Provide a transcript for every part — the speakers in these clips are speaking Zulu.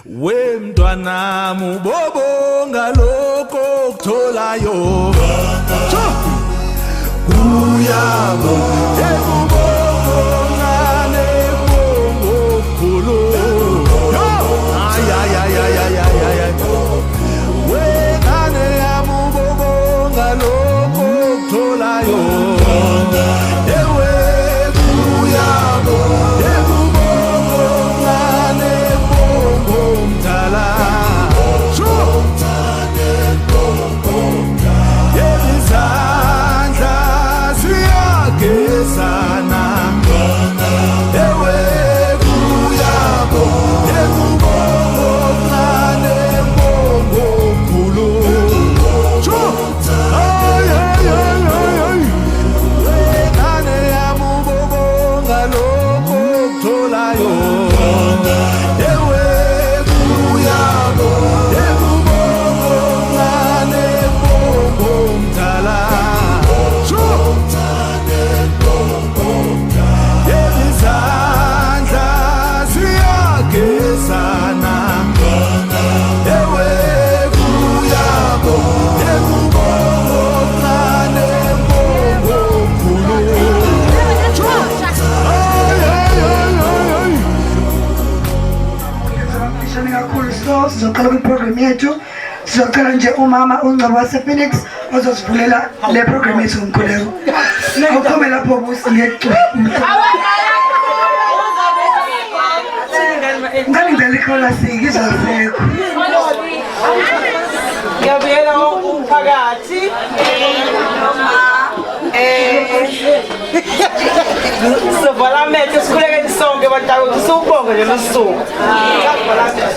We mntwanami ubobonga lokho okutholayo. Kuyabo ekubongane bongokhulu. Ay ay ay ay ay ay ay. Wengane yami ubobonga lokho okutholayo. Ewe kuyabo ekubongane bongomdala. Yezandla ziyagezana. Ewe kuyabo ekubongane bongokhulu. Ay ay ay ay ay. Wengane yami ubobonga lokho okutholayo. Ewe kuyabo ekubongane bongomdala. Yezandla ziyagezana. Ewe kuyabo ekubongane bongokhulu. Ay ay ay ay ay. Mfishane kakhulu, so sizoqala kwi-program yethu. Sizocela nje umama uNgcobo wase-Phoenix ozosivulela le program yethu ngomkhuleko. Awuphume lapho busi ngecwe. Ngani ngicela ikholasi ngizosekho. Ngiyabuyela umphakathi. Sivala amehlo sikhulekeni sonke bantakwethu siwubonge nje lusuku. Sivala amehlo.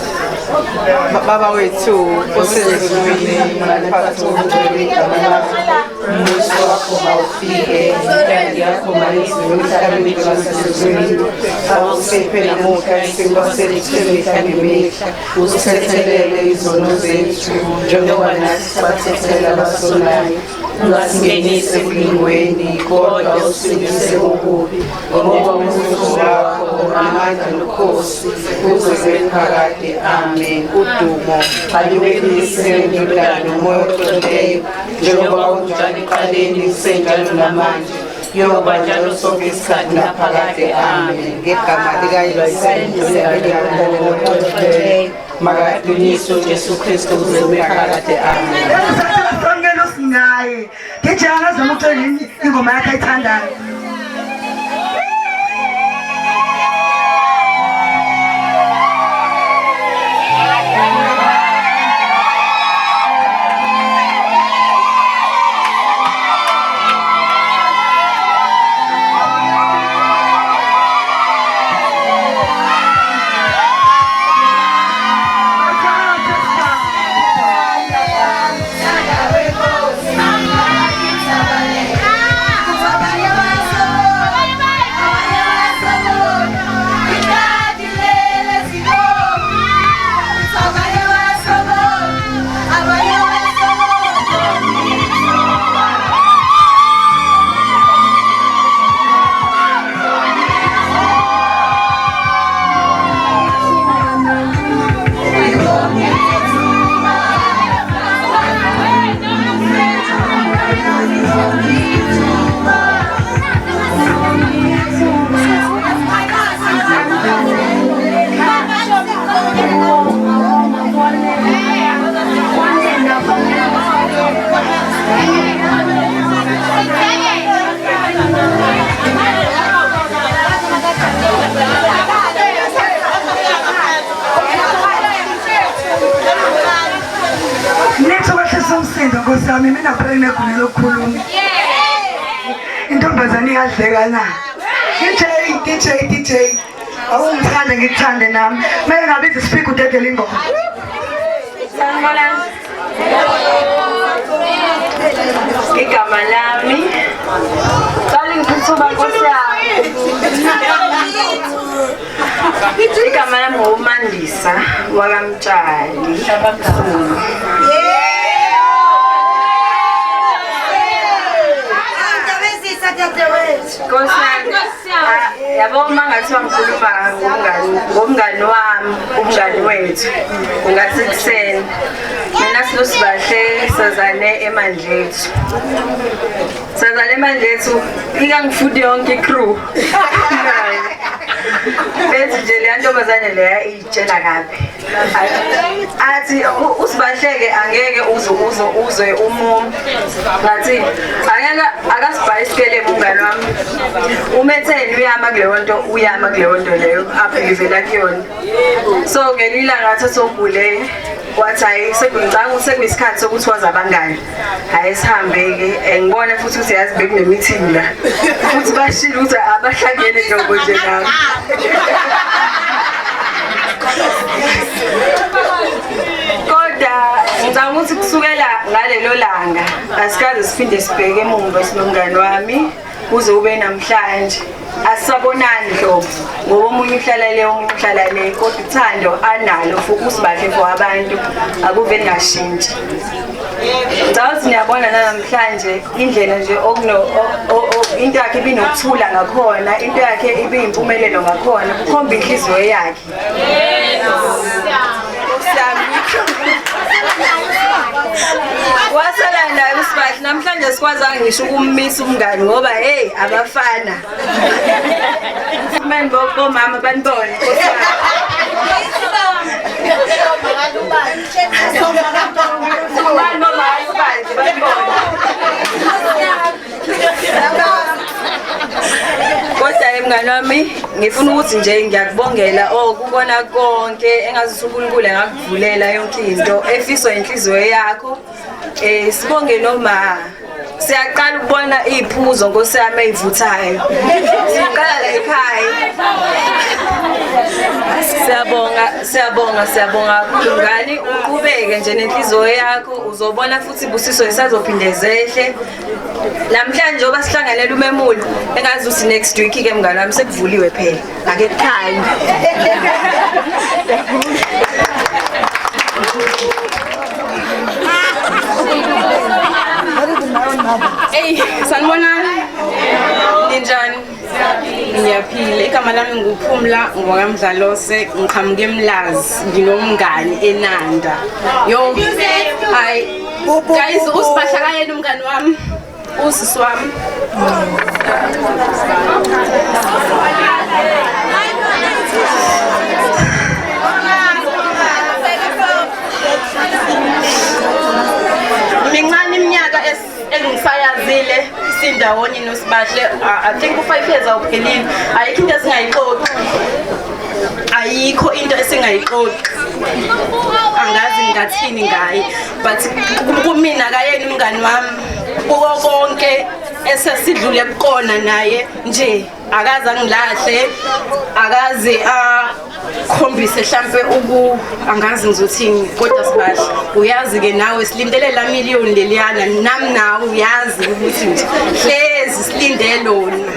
Baba wethu osezulwini, phakathi kokungcwele igama lakho, umbuso wakho mawufike, intando yakho mayenziwe emhlabeni njengasezulwini. Awusiphe namuhla isinkwa sethu semihla ngemihla, usithethelele izono zethu njengoba nathi sibathethela abasonayo. Ungasingenisi ekulingweni, kodwa usindise kokubi, ngoba umbuso wakho, amandla nobukhosi kuze kube phakade. Amen. Udumo alube kuyise nendodana noMoya oCwengile, njengoba kunjalo ekuqaleni, kusenjalo namanje, kuyoba njalo sonke isikhathi naphakade. Amen. Ngegama likaYise nendodana noMoya oCwengile, makadunyiswe uJesu Kristu kuze kube phakade. Amen. Sacela samukele usingaye. DJ angazama ukucela ingoma yakhe ayithandayo. Nithi wehlisa umsindo nkosi yami, mina phela nginegunya lokukhuluma. Intombazane iyadleka na? DJ DJ DJ. Awungithande ngikuthande nami. Mele ngabiza ispeaker udedele ingoma. Sanibonani. Igama lami Qala ngiphuthuma nkosi yami. Igama lami nguMandisa wakaMtshali. Nkosi yami. Yabo uma ngathiwa ngikhuluma ngomngani wami, umngani wethu, ungathi kuseni. Mina siloSibahle sazane eMandlethu. Sazane eMandlethu ikangifundi yonke i-crew. Bethi nje leya ntombazane leya iyitshela kabi. Athi uSibahleke angeke uze uze uze umu ngathi angeke akasibhayi isikelemu umngani wami. Umetheni uyama kuleyo nto, uyama kuleyo nto leyo abhilivela kuyona. So ngelinye ilanga ngathi sogule wathi hayi sekungicanga ukuthi sekuyisikhathi sokuthi wazi abangani. Hayi sihambe-ke ngibone futhi ukuthi yazi bekune-meeting la. Futhi bashilo ukuthi abahlangene nhlobo nje nami. Kodwa ngicabanga ukuthi kusukela ngalelo langa asikaze siphinde sibheke emumva sinomngani wami kuze kube namhlanje. Asisabonani nhlobo ngoba omunye uhlala le omunye uhlala le, kodwa uthando analo for uSibahle for abantu akuve lingashintshi. Ngicabanga ukuthi niyabona nanamhlanje indlela nje into yakhe ibinokuthula ngakhona, into yakhe ibiyimpumelelo ngakhona, kukhomba inhliziyo yakhe. Wasala naye uSibahle namhlanje sikwazanga ngisho ukummisa umngani ngoba hey abafana. Mani bomama banibone. Mani bomama banibone. Kodwa mngani wami ngifuna ukuthi nje ngiyakubongela kubona konke engazuthi uNkulunkulu engakuvulela yonke into efiswa inhliziyo yakho. Sibonge noma siyaqala ukubona iphuzo Nkosi yami eyivuthayo. Siqala la ekhaya. Siyabonga, siyabonga, siyabonga kakhulu mngani, uqhubeke nje nenhliziyo yakho uzobona futhi ibusiso isazophinde zehle. Namhlanje njengoba sihlanganele umemulo engazi ukuthi next week ke mngani wami sekuvuliwe phela. Ake kukhanye. Hey, sanibonani. Ninjani? Ngiyaphila. Igama lami nguPhumla ngwakamdlalose, ngiqhamuka eMlazi, nginomngani eNanda. Yo, hi. Guys, uSibahle akayena umngani wami. Usisi wami. Mincane iminyaka engisayazile sindawonye noSibahle. I think u-5 years awuphelile. Ayikho into esingayixoxi. Ayikho into esingayixoxi. Angazi ngingathini ngaye, but kumina akayena umngani wami. Kuko konke esesidlule kukona naye nje akaze angilahle, akaze akhombise mhlambe angazi ngizothini, kodwa Sibahle uyazi ke nawe silindele la million leliyana, nami nawe uyazi ukuthi nje hlezi silinde lona.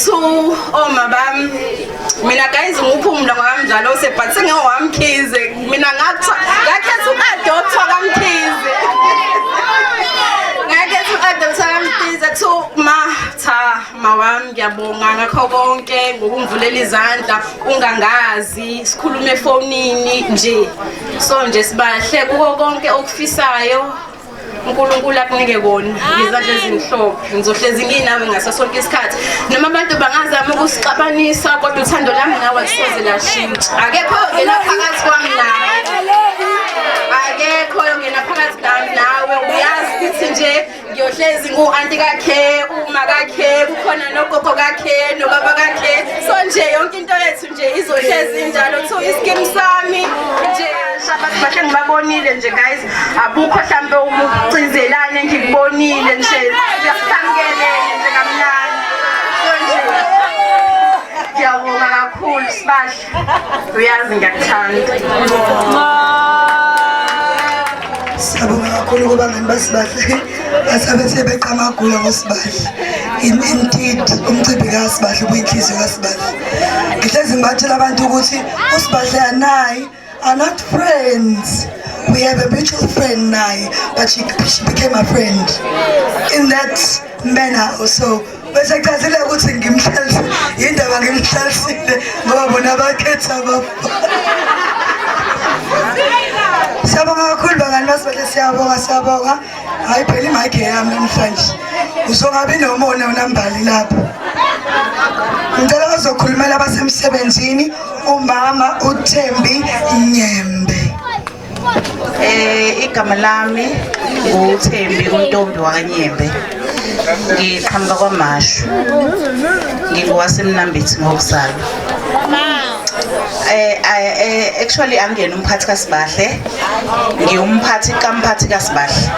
Two oma bami mina guys nguPhumla ngwakamdlalose but sengewamkhize mina ngakhetha uku-adoptwa kaMkhize. Ngakhetha uku-adoptwa kaMkhize. Two ma cha ma wami ngiyabonga ngakho konke ngokungivulela izandla ungangazi sikhulume efonini nje. So nje Sibahle kuko konke okufisayo uNkulunkulu akunike kona ngezandla ezimhlophe. Ngizohlezi nginawe ngaso sonke isikhathi. Noma abantu bangazama ukusixabanisa kodwa uthando lami nawe akusoze lashintsha. Akekho oyongena phakathi kwami nawe. Akekho oyongena phakathi kwami nawe. Uyazi ukuthi nje ngiyohlezi ngu-anti kakhe, uma kakhe, kukhona nogogo kakhe, nobaba kakhe. So nje yonke into yethu nje izohlezi injalo. So isikimu sami nje Bahle ngibabonile nje guys, abukho mhlambe ukucinzelana engikubonile nje, siyasamkelele nje kamnandi. So nje ngiyabonga kakhulu Sibahle, uyazi ngiyakuthanda. Siyabonga kakhulu kubangani baSibahle asabe sebeqamagula ngoSibahle. Indeed umcimbi kaSibahle ubuyinhliziyo kaSibahle. Ngihlezi ngibatshela abantu ukuthi uSibahle and I are not friends. We have a mutual friend naye, but she became a friend in that manner also. Bese kuchazile ukuthi ngimhlalise yindaba ngimhlalisile ngoba bona bakhetha abafana. Siyabonga kakhulu bangani basibahle siyabonga siyabonga. Hayi phela imayikhi yami namhlanje. Uzongabi nomona unambali lapho. Ngicela bazokhulumela abasemsebenzini umama uThembi Nyembe. Igama lami nguThembi uNtombi wakaNyembe. Ngiqhamuka kwaMashu. NgingowaseMnambithi ngokuzalwa. Actually angiyena umphathi kaSibahle. Ngiwumphathi kamphathi kaSibahle.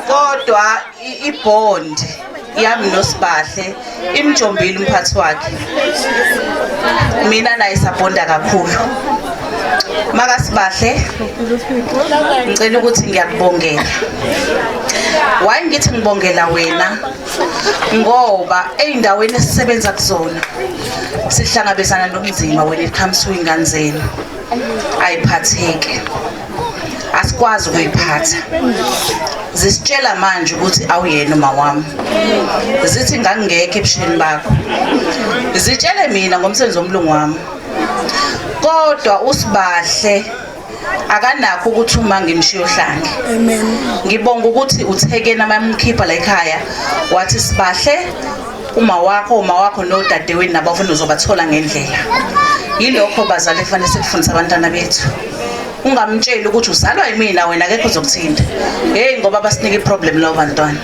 Kodwa ibond yami noSibahle imjombile umphathi wakhe. Mina naye sabonda kakhulu. MakaSibahle ngicela ukuthi ngiyakubongela. Why ngithi ngibongela wena? Ngoba ey'ndaweni esisebenza kuzona sihlangabezana nobunzima when it comes to iy'ngane zenu. Ayiphatheki. Asikwazi ukuyiphatha. Zisitshela manje ukuthi awuyena uma wami. Zithi ngangingekho ebusheni bakho. Zitshele mina ngomsebenzi womlungu wami. Kodwa uSibahle akanakho ukuthi uma ngimshiya ohlange. Amen. Ngibonga ukuthi uthekena mamkhipha la ekhaya wathi Sibahle uma wakho nodadewenu nabafuna uzobathola ngendlela. Yilokho bazali kufanele sikufundise abantwana bethu. Ungamtsheli ukuthi uzalwa yimina wena akekho uzokuthinta. Hey ngoba basinika iproblem lawo bantwana.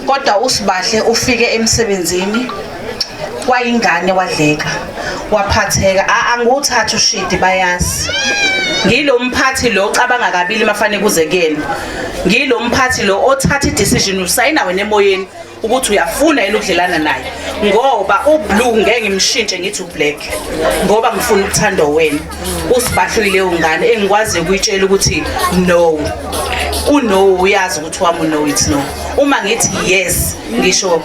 Kodwa uSibahle ufike emsebenzini kwayingane wadleka waphatheka angiwuthatha ushidi bayazi. Ngilo mphathi lo ocabanga kabili mafane kuze kuyena. Ngilo mphathi lo othatha idecision usayina wena emoyeni ukuthi uyafuna yini ukudlelana naye. Ngoba ublue ngeke ngimshintshe ngithi ublack ngoba ngifuna ukuthandwa wena. uSibahle leyo ngane engikwazi ukuyitshela ukuthi no. Uno uyazi ukuthi wami no it's no. Uma ngithi yes ngisho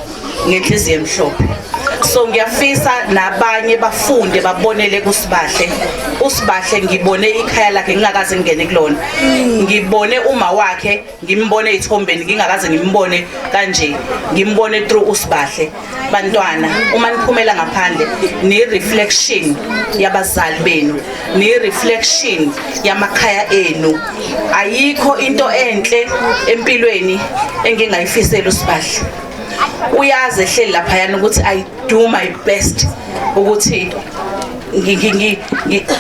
ngenhliziyo emhlophe. So ngiyafisa nabanye bafunde babonele kuSibahle. uSibahle ngibone ikhaya lakhe ngingakaze ngingene kulona. Ngibone uma wakhe ngimbone ezithombeni ngingakaze ngimbone kanje. Ngimbone through uSibahle. Bantwana uma niphumela ngaphandle ni reflection yabazali benu, ni reflection yamakhaya enu. Ayikho into enhle empilweni engingayifisela uSibahle. Uyazi ehleli lapha yana ukuthi I do my best ukuthi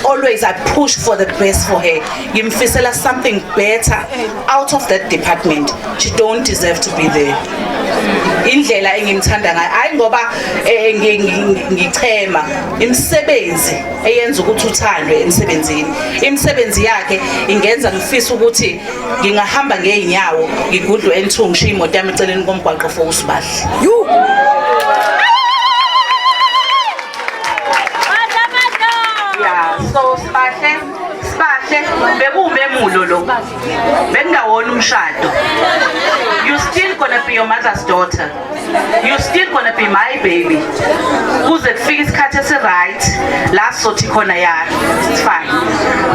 always I push for the best for her. Ngimfisela something better out of that department. She don't deserve to be there. Indlela engimthanda ngayo hayi ngoba ngichema imisebenzi eyenza ukuthi uthandwe emsebenzini. Imisebenzi yakhe ingenza ngifisa ukuthi ngingahamba ngeenyawo ngigudlwe N2 ngishiye imoto yami eceleni komgwaqo for uSibahle. Yeah, so Sibahle bekuwumemulo lo. Bekungawona umshado. You still gonna be your mother's daughter. You still gonna be my baby. Kuze kufike isikhathi esi-right la sizothi khona ya it's fine.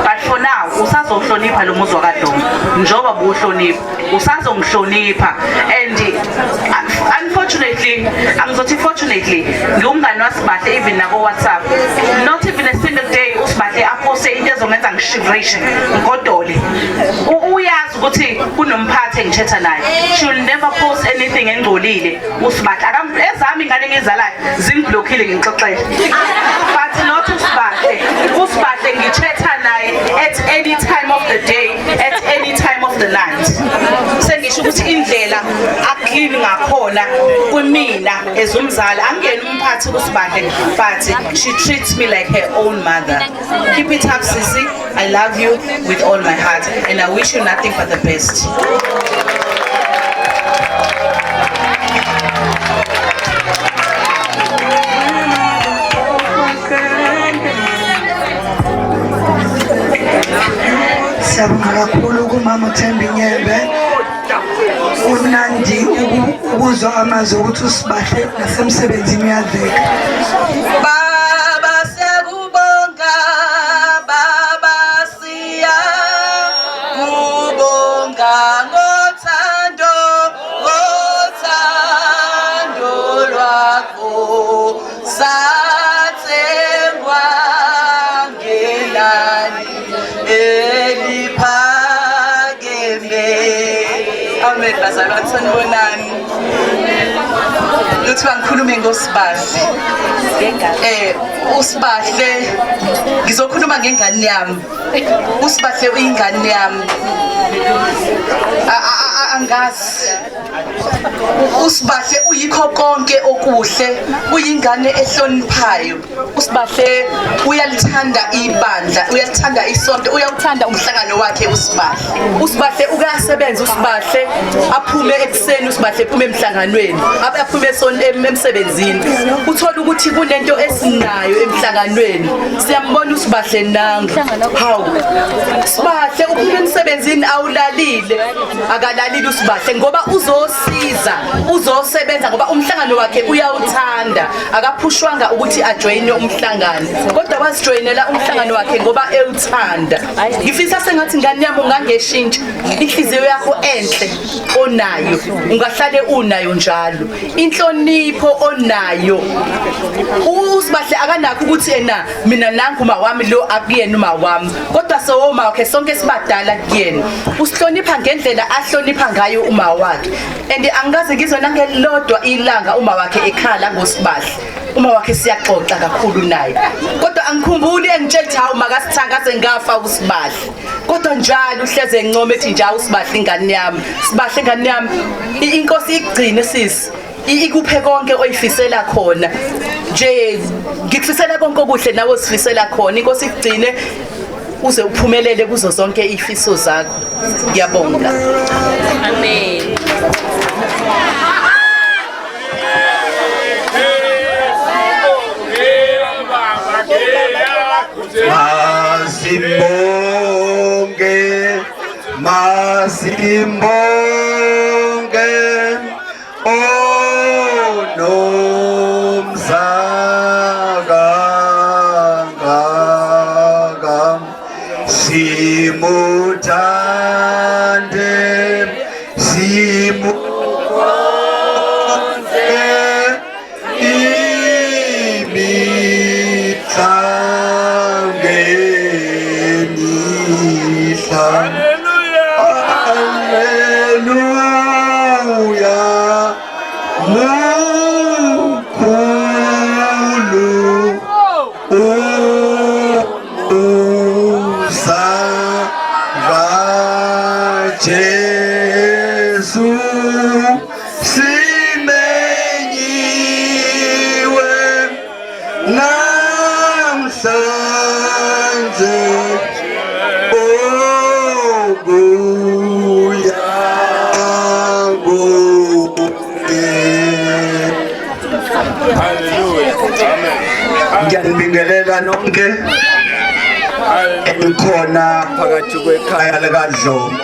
But for now usazohlonipha lo muzi wakaDonga njengoba buhlonipha usazongihlonipha and unfortunately angizothi fortunately ngiwumngani waSibahle even nako WhatsApp. Not even a single day uSibahle aphose into ezongenza ngishiverishe ngigodole. Uyazi ukuthi kunomphathi engichatha naye. She will never post anything engcolile uSibahle. Ezami ingane engizalayo zingiblockile ngixoxele. But not uSibahle. uSibahle ngichatha naye at any time of the day, at any time of the night. Sengisho ukuthi indlela aclean ngakhona kumina as umzali angiyena umphathi kuSibahle but she treats me like her own mother. Keep it up sisi. I love you with all my heart and I wish you nothing but the best. Siyabonga kakhulu kumama uThembi Nyembe. Kumnandi ukuzwa amazwi ukuthi uSibahle nasemsebenzini uyadleka. Baba siyakubonga, baba siyakubonga ngothando, ngothando lwakho. Amen bazalwane sanibonani. Kuthiwa ngikhulume ngoSibahle. USibahle ngizokhuluma ngengane yami. USibahle uyingane yami. Angazi. USibahle uyikho konke okuhle, uyingane ehloniphayo. USibahle uyalithanda ibandla, uyalithanda isonto, uyawuthanda umhlangano wakhe uSibahle. USibahle ukasebenza uSibahle aphume ekuseni uSibahle ephume emhlanganweni, aphume emsebenzini. Uthola ukuthi kunento esinayo emhlanganweni. Siyambona uSibahle nangu. Hawu. Sibahle uphuma emsebenzini awulalile. Akalalile uSibahle ngoba uzosiza, uzosebenza ngoba umhlangano wakhe uyawuthanda. Akaphushwanga ukuthi ajoyine umhlangano kodwa wazijoyinela umhlangano wakhe ngoba ewuthanda. Ngifisa sengathi ngane yami ungangeshintsha inhliziyo yakho enhle onayo, ungahlale unayo njalo. Inhlonipho onayo. USibahle akanakho ukuthi ena mina nangu uma wami lo akuyena uma wami, kodwa sowoma wakhe sonke sibadala kuyena. Usihlonipha ngendlela ahlonipha ngayo uma wakhe. And angikaze ngizwe nangelilodwa ilanga uma wakhe ekhala ngoSibahle. Uma wakhe siyaxoxa kakhulu naye. Kodwa angikhumbuli engitshela ukuthi hawu makasithanga sengafa uSibahle. Kodwa njalo uhleze encoma ethi nje uSibahle ingane yami. Sibahle ingane yami. Inkosi ikugcine sisi. Ikuphe konke oyifisela khona. Nje ngikufisela konke okuhle nawe osifisela khona. Inkosi ikugcine uze uphumelele kuzo zonke izifiso zakho. Ngiyabonga. Amen. Masimbonge, masimbonge, onomzakangaka, simuthande, simukhonze, imihla ngemihla. Haleluya, mukhulu umusa kaJesu, simenyiwe namhlanje okuya kuye. Ngiyanibingelela nonke enikhona phakathi kwekhaya likaDlomo.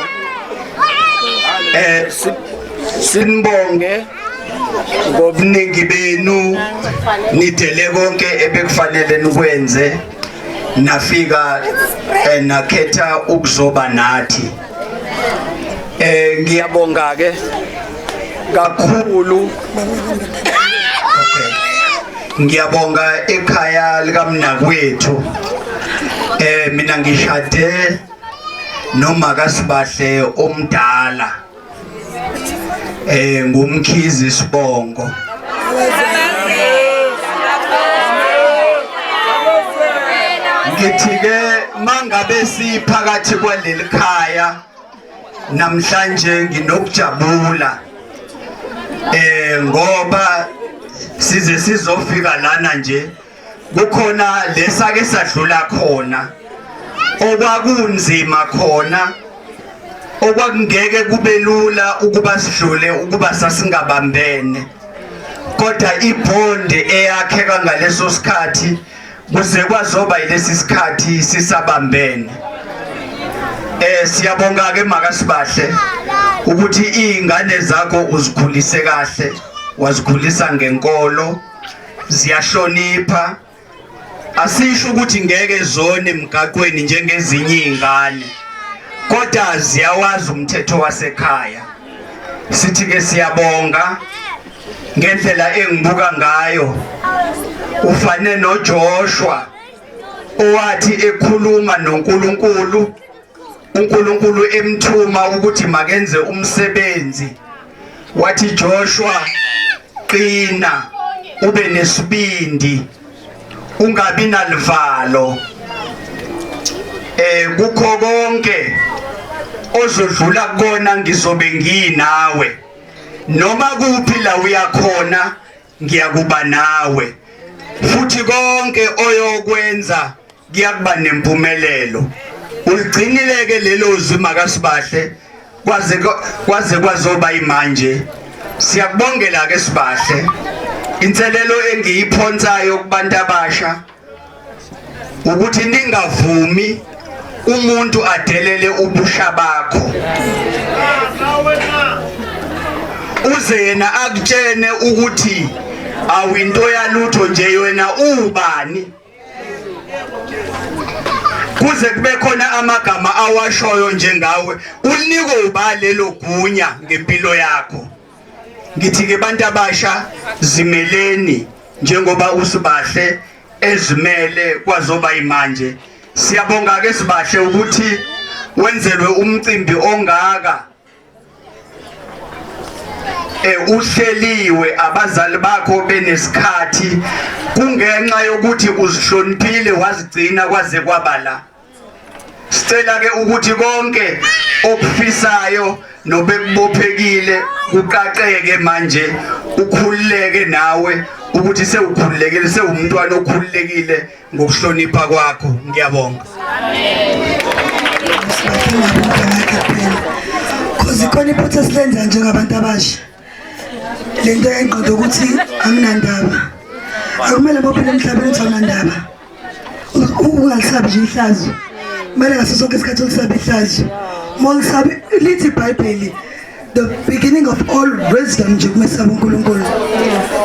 Sinibonge ngobuningi benu, nidele konke ebekufanele nikwenze, nafika nakhetha ukuzoba nathi. Ngiyabonga ke kakhulu. Ngiyabonga ekhaya likamnakwethu. Mina ngishade noma kaSibahle omdala. Ngumkhizi isibongo. Ngithi ke mangabe siphakathi kwaleli khaya namhlanje nginokujabula ngoba size sizofika lana nje kukhona lesake sadlula khona okwakunzima khona okwakungeke kube lula ukuba sidlule ukuba sasingabambene, kodwa ibond eyakheka ngaleso sikhathi kuze kwazoba yilesi sikhathi sisabambene. Siyabonga ke makaSibahle ukuthi izingane zakho uzikhulise kahle, wazikhulisa ngenkolo, ziyahlonipha. Asisho ukuthi ngeke zone emgaqweni njengezinye izingane, kodwa ziyawazi umthetho wasekhaya. Sithi ke siyabonga ngendlela engibuka ngayo, ufane noJoshua owathi ekhuluma noNkulunkulu uNkulunkulu emthuma ukuthi makenze umsebenzi, wathi Joshua qina ube nesibindi ungabi nalivalo, kukho konke ozodlula kona ngizobe nginawe, noma kuphi la uyakhona ngiyakuba nawe, futhi konke oyokwenza kuyakuba nempumelelo. Uligcinile ke lelo zwi makaSibahle kwaze kwazoba imanje. Siyakubongela ke Sibahle. Inselelo engiyiphonsayo kubantu abasha ukuthi ningavumi umuntu adelele ubusha bakho, uze yena akutshene ukuthi awinto yalutho nje, wena ubani, kuze kube khona amagama awashoyo njengawe, unikwe uba lelo gunya ngempilo yakho. Ngithi ke bantu abasha, zimeleni njengoba uSibahle ezimele kwazoba imanje. Siyabonga ke Sibahle ukuthi wenzelwe umcimbi ongaka, uhleliwe abazali bakho benesikhathi, kungenxa yokuthi uzihloniphile wazigcina kwaze kwaba la. Sicela ke ukuthi konke okufisayo nobekubophekile kuqaqeke manje, ukhululeke nawe ukuthi sewukhululekile, sewumntwana okhululekile ngokuhlonipha kwakho. Ngiyabonga. Cause ikhona iphutha esilenza njengabantu abasha, lento yengqondo ukuthi anginandaba. Akumele bophila emhlabeni uthi awunandaba, ungalisabi nje ihlazo. Kumele ngaso sonke isikhathi ulisabe ihlazo. Molisabe, lithi iBhayibheli, the beginning of all wisdom nje kumesaba uNkulunkulu,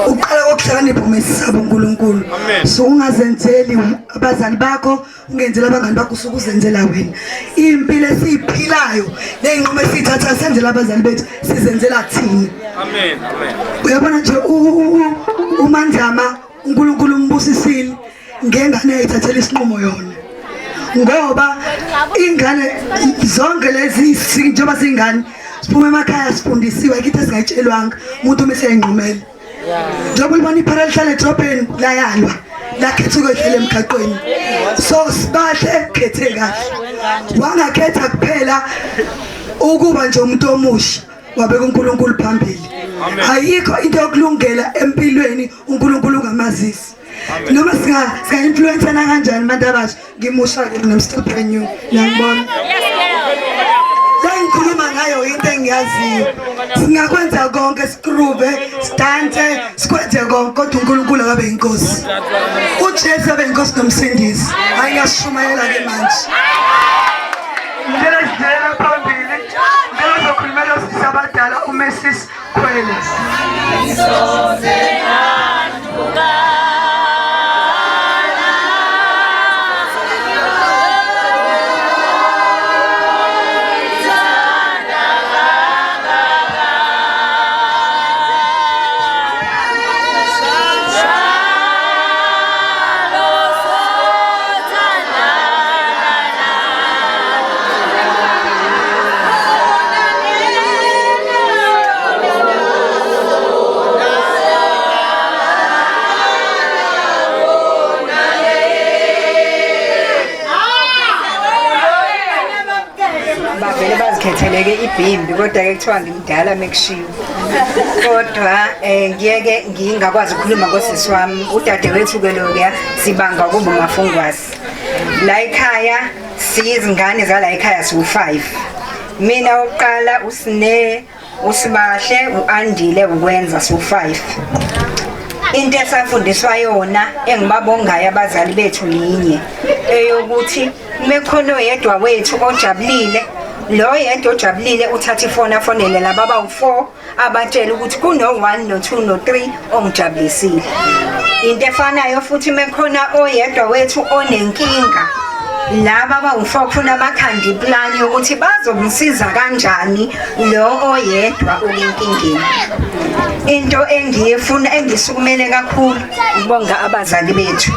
uqala kokuhlakanipha kumesaba uNkulunkulu. So ungazenzeli abazali bakho, ungenzeli abangani bakho, usuke uzenzela wena. Impilo esiyiphilayo ney'nqumo esiyithatha senzela abazali bethu, sizenzela thina. Amen. Uyabona nje uManzama, uNkulunkulu umbusisile ngengane eyithathela isinqumo yona, ngoba ingane zonke lezi njengoba siyingane siphuma emakhaya sifundisiwe, akithi esingayitshelwanga umuntu uma eseyinqumela. Njengoba ulibona iphara lihlala edrobheni, layalwa lakhetha ukuyodlala emgaqweni. So Sibahle khethe kahle, wangakhetha kuphela ukuba nje umuntu omusha, wabeka uNkulunkulu phambili. Ayikho into yokulungela empilweni uNkulunkulu ungamazisi, noma singa singa-influence-ana kanjani abantu abasha. Ngimusha-ke mina, I'm still brand new, niyangibona la ngikhuluma ngayo into engiyaziyo. Singakwenza konke, si-groove, sidanse, sikwenze konke, kodwa uNkulunkulu akabe inkosi, uJesu abe inkosi nomsindisi. Hayi, ngiyashumayela-ke manje. Ngicela sidlulela phambili, ngicela uzokhulumela osisi abadala, uMrs Khwela. Bavele bazikhetheleke ibhimbi, kodwa-ke kuthiwa ngimdala mekushiwo, kodwa ngiyeke ngingakwazi ukukhuluma ngosisi wami, udadewethu-ke lokuya sibanga ukuba umafungwasi la ekhaya. Siyizingane zala ekhaya, siwu-5. Mina wokuqala, uSine, uSibahle, u-Andile, ukwenza siwu-5. Into esafundiswa yona engibabongayo abazali bethu yinye, eyokuthi mekhona oyedwa wethu ojabulile, lo yedwa ojabulile uthatha ifoni afonele laba abawu-4, abatshele ukuthi kuno-1, no-2, no-3 ongijabulisile. Into efanayo futhi mekhona oyedwa wethu onenkinga, laba abawu-4 kufuna bakhande iplani yokuthi bazomsiza kanjani lo oyedwa okenkingeni. Into engiyifuna, engisukumele kakhulu, ukubonga abazali bethu.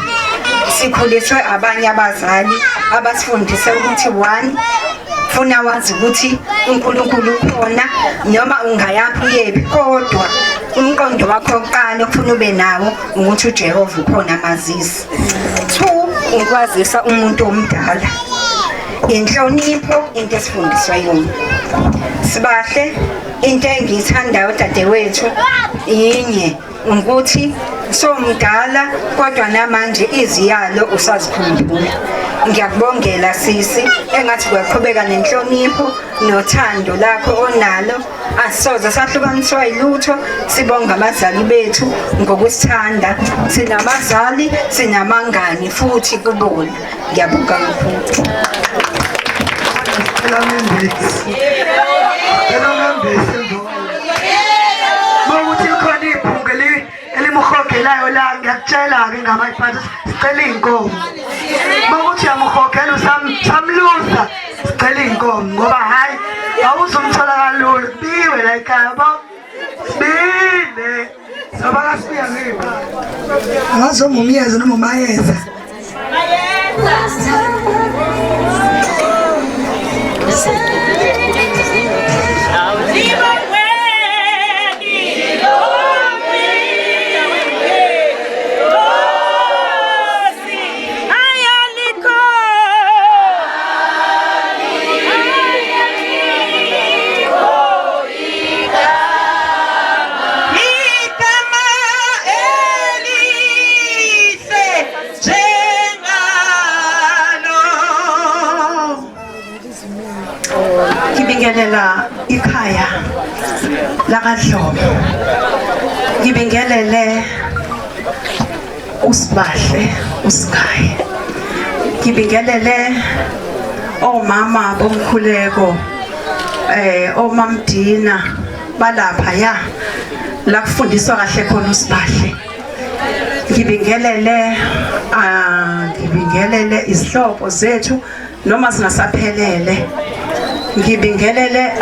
Sikhuliswe abanye abazali abasifundise ukuthi one Funa wazi ukuthi uNkulunkulu ukhona noma ungayaphi uyephi, kodwa umqondo wakho oqala okufuna ube nawo ukuthi uJehova ukhona, mazisi. 2, ukwazisa umuntu omdala, inhlonipho into esifundiswa yona. Sibahle, into engiyithandayo dadewethu yinye, ukuthi somdala kodwa namanje iziyalo usazikhumbula. Ngiyakubongela sisi, engathi kuyaqhubeka nenhlonipho nothando lakho onalo, asoze sahlukaniswa yilutho. Sibonga abazali bethu ngokusithanda, sinabazali sinamangani futhi kubona. Ngiyabonga kakhulu. Mawukuthi likhona iphunga elimuhogelayo la, ngiyakutshela-ke ngamayiphathi, sicela iy'nkomo. Mawukuthi uyamuhogela usamlusa, sicela iy'nkomo ngoba hhayi awuzumthola kalula. Kubiwe la ekhaya bo, sibile soba kasibuya ngepha. Angazi noma umyeza noma umayeza. Ngibingelela ikhaya lakaDlomo, ngibingelele uSibahle uSky, ngibingelele omama bomkhuleko, omamdina balapha ya la kufundiswa kahle khona uSibahle. Ngibingelele ngibingelele izihlobo zethu noma singasaphelele. Ngibingelele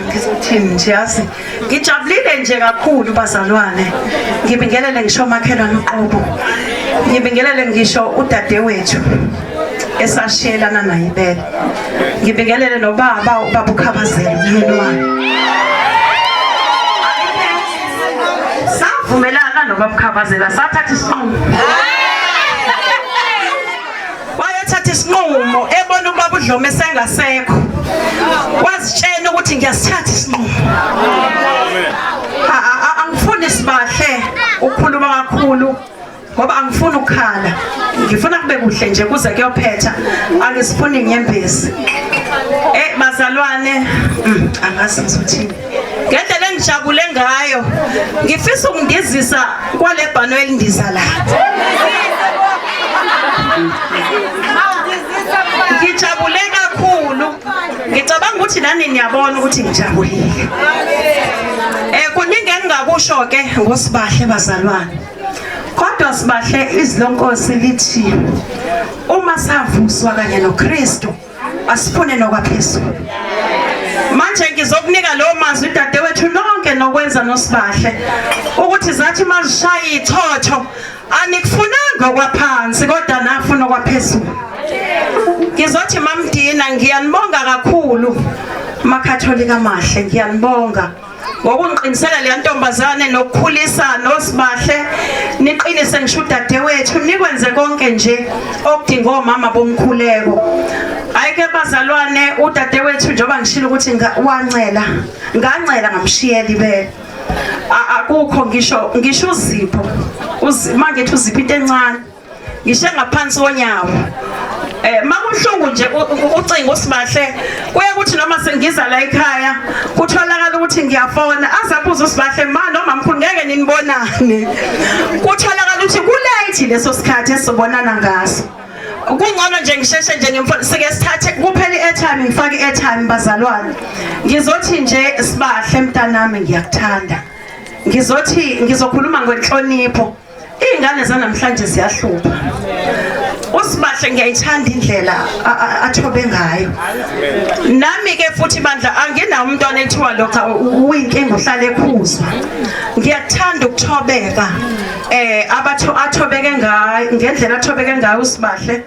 ngizothini nje, yazi ngijabulile nje kakhulu bazalwane. Ngibingelele ngisho makhelwane uqobo, ngibingelele ngisho udadewethu esashiyelana naye ibele, ngibingelele nobaba ubaba uKhabazela umyeni wami. Savumelana nobaba uKhabazela, sathatha isinqumo, wayethatha isinqumo ebona ubaba uDlomo esengasekho, wazitshela ukuthi ngiyasithatha isinqumo. Angifuni Sibahle ukukhuluma kakhulu ngoba angifuni ukukhala, ngifuna kube kuhle nje kuze kuyophetha, angisifuni inyembezi. Bazalwane, angazi ngizothini ngendlela engijabule ngayo. Ngifisa ukundizisa kwale bhano elindiza la. Ngijabule kakhulu, ngicabanga ukuthi nani niyabona ukuthi ngijabulile. Kuningi engingakusho ke ngoSibahle bazalwane, kodwa Sibahle izwi lenkosi lithi uma savuswa kanye noKristu asifune nokwaphezulu. Manje ngizokunika lowo mazwi dadewethu nonke nokwenza noSibahle ukuthi zathi mazishaya ithotho anikufunanga okwaphansi kodwa nafuna okwaphezulu. Ngizothi mamdina ngiyanibonga kakhulu makatholika amahle, ngiyanibonga ngokungiqinisela leya ntombazane nokukhulisa noSibahle, niqinise ngisho udadewethu, nikwenze konke nje okudinga omama bomkhuleko. Hayi ke bazalwane, udadewethu njengoba ngishilo ukuthi wancela, ngancela ngamshiyela ibele. Akukho ngisho uzipho, mangithi uzipho into encane ngisho ngaphansi konyawo. Makuhlungu nje ucingo uSibahle, kuye kuthi noma sengiza la ekhaya kutholakala ukuthi ngiyafona, azabuza uSibahle ma noma mkhulu ngeke ninibonane. Kutholakala ukuthi kulate leso sikhathi esizobonana ngaso. Kungcono nje ngisheshe nje ngimfone, sike sithathe kuphela i-airtime, ngifake i-airtime bazalwane. Ngizothi nje Sibahle mntanami ngiyakuthanda. Ngizothi ngizokhuluma ngenhlonipho. Iy'ngane zanamhlanje ziyahlupha. USibahle ngiyayithanda indlela athobe ngayo. Nami ke futhi bandla anginawo umntwana ekuthiwa lo cha uyinkinga uhlale ekhuzwa. Ngiyakuthanda ukuthobeka. Athobeke ngayo ngendlela athobeke ngayo uSibahle.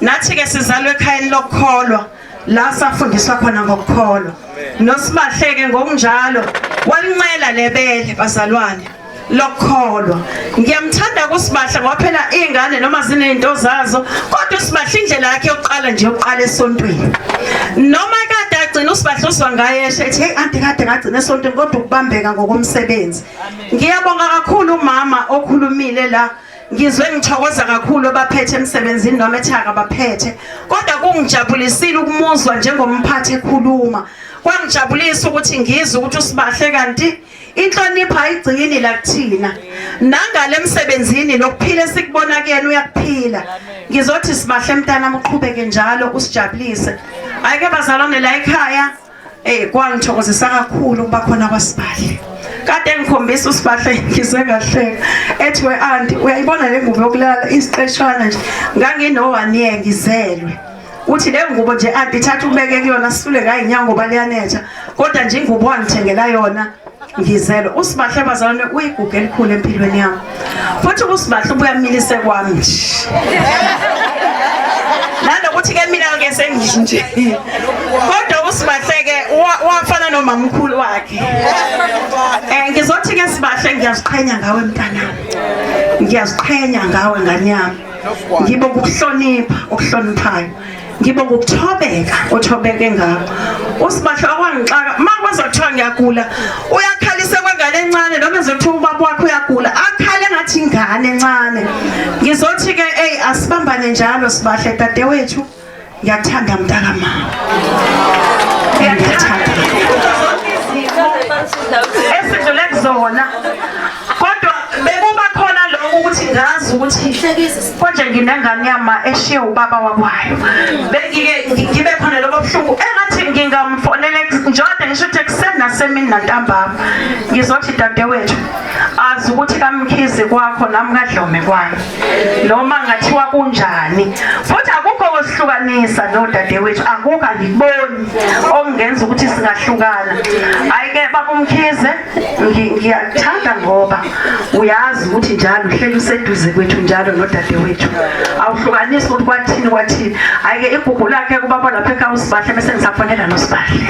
Nathi ke sizalwe ekhayeni lokukholwa. La safundiswa khona ngokukholwa. NoSibahle-ke ngokunjalo walincela lebele bazalwane lokukholwa. Ngiyamthanda kuSibahle ngoba phela iy'ngane noma ziney'nto zazo, kodwa uSibahle indlela yakhe yokuqala nje yokuqala esontweni. Noma kade agcina uSibahle uzwa ngayesha ethi hey anti kade ngagcina esontweni kodwa ukubambeka ngokomsebenzi. Ngiyabonga kakhulu umama okhulumile la. Ngizwe ngithokoza kakhulu abaphethe emsebenzini noma ethi akabaphethe, kodwa kungijabulisile ukumuzwa njengomphathi ekhuluma. Kwangijabulisa ukuthi ngizwe ukuthi uSibahle kanti inhlonipho ayigcini la kuthina, nangale emsebenzini lokuphila esikubona kuyena uyakuphila. Ngizothi Sibahle mntanami uqhubeke njalo usijabulise. Ayike bazalwane la ekhaya, kwangithokozisa kakhulu ukuba khona kwaSibahle. Kade ngikhombisa uSibahle ngize ngahleka ethi we auntie uyayibona le ngubo yokulala isiqeshana nje, ngangino 1 year ngizelwe. Uthi le ngubo nje auntie thatha ubeke kuyona sisule ngayo inyanga ngoba liyanetha, kodwa nje ingubo wangithengela yona ngizelwe. USibahle bazalwane uyigugu elikhulu empilweni yami, futhi uSibahle ubuyamilise kwami nje nanokuthi ke mina ke senginje, kodwa uSibahle ke wafana nomamkhulu wakhe. Ngizothi ke Sibahle ngiyaziqhenya ngawe mntanami, ngiyaziqhenya ngawe ngane yami. Ngibonga ukuhlonipha okuhloniphayo, ngibonga ukuthobeka othobeke ngakho. USibahle okwangixaka uma kwaze kuthiwa ngiyagula uyakhalisa kwengane encane, noma ezothiwa ubaba wakhe uyagula akhale ngathi ingane encane. Ngizothi ke ey asibambane njalo Sibahle dadewethu, ngiyakuthanda mntakamama, ngiyakuthanda esidlule kuzona, kodwa bekuba khona lokho ukuthi ngazi ukuthi konje nginengane yama eshiye ubaba wakwayo, bengike ngibe khona lobo buhlungu engathi ngingamfonela njengoba ngisho ukuthi ekuseni nasemini nantambama. Ngizothi dadewethu azi ukuthi kaMkhize kwakho nami kaDlome kwami, noma ngathiwa kunjani, futhi akukho okusihlukanisa nodadewethu, akukho, angikuboni okungenza ukuthi singahlukana. Hhayi-ke baba uMkhize, ngiyakuthanda ngoba uyazi ukuthi njalo uhleli useduze kwethu njalo nodadewethu, awuhlukanisi ukuthi kwathini kwathini. Hhayi-ke igugu lakhe kubaba lapha ekhaya uSibahle, bese ngisafonela noSibahle.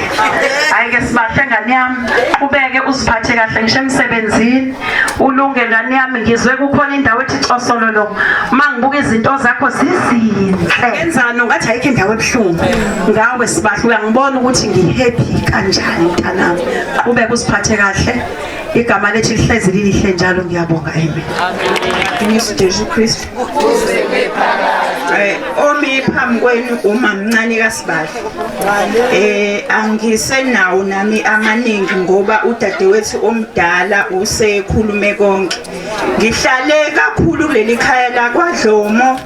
Hhayi-ke Sibahle ngane yami, qhubeke uziphathe kahle ngisho emsebenzini, ulunge ngane yami. Ngizwe kukhona indawo ethi cosololo, uma ngibuka izinto zakho zizinhle enzani ungathi ayikho indawo ebuhlungu ngawe Sibahle. Uyangibona ukuthi ngi-happy kanjani mntanami, qhubeke uziphathe kahle, igama lethu lihlezi lilihle njalo. Ngiyabonga, amen. Jesu Kristu. Omi phambi kwenu umamncane kaSibahle. Angisenawo nami amaningi ngoba udadewethu omdala usekhulume konke. Ngihlale kakhulu kuleli khaya la kwaDlomo.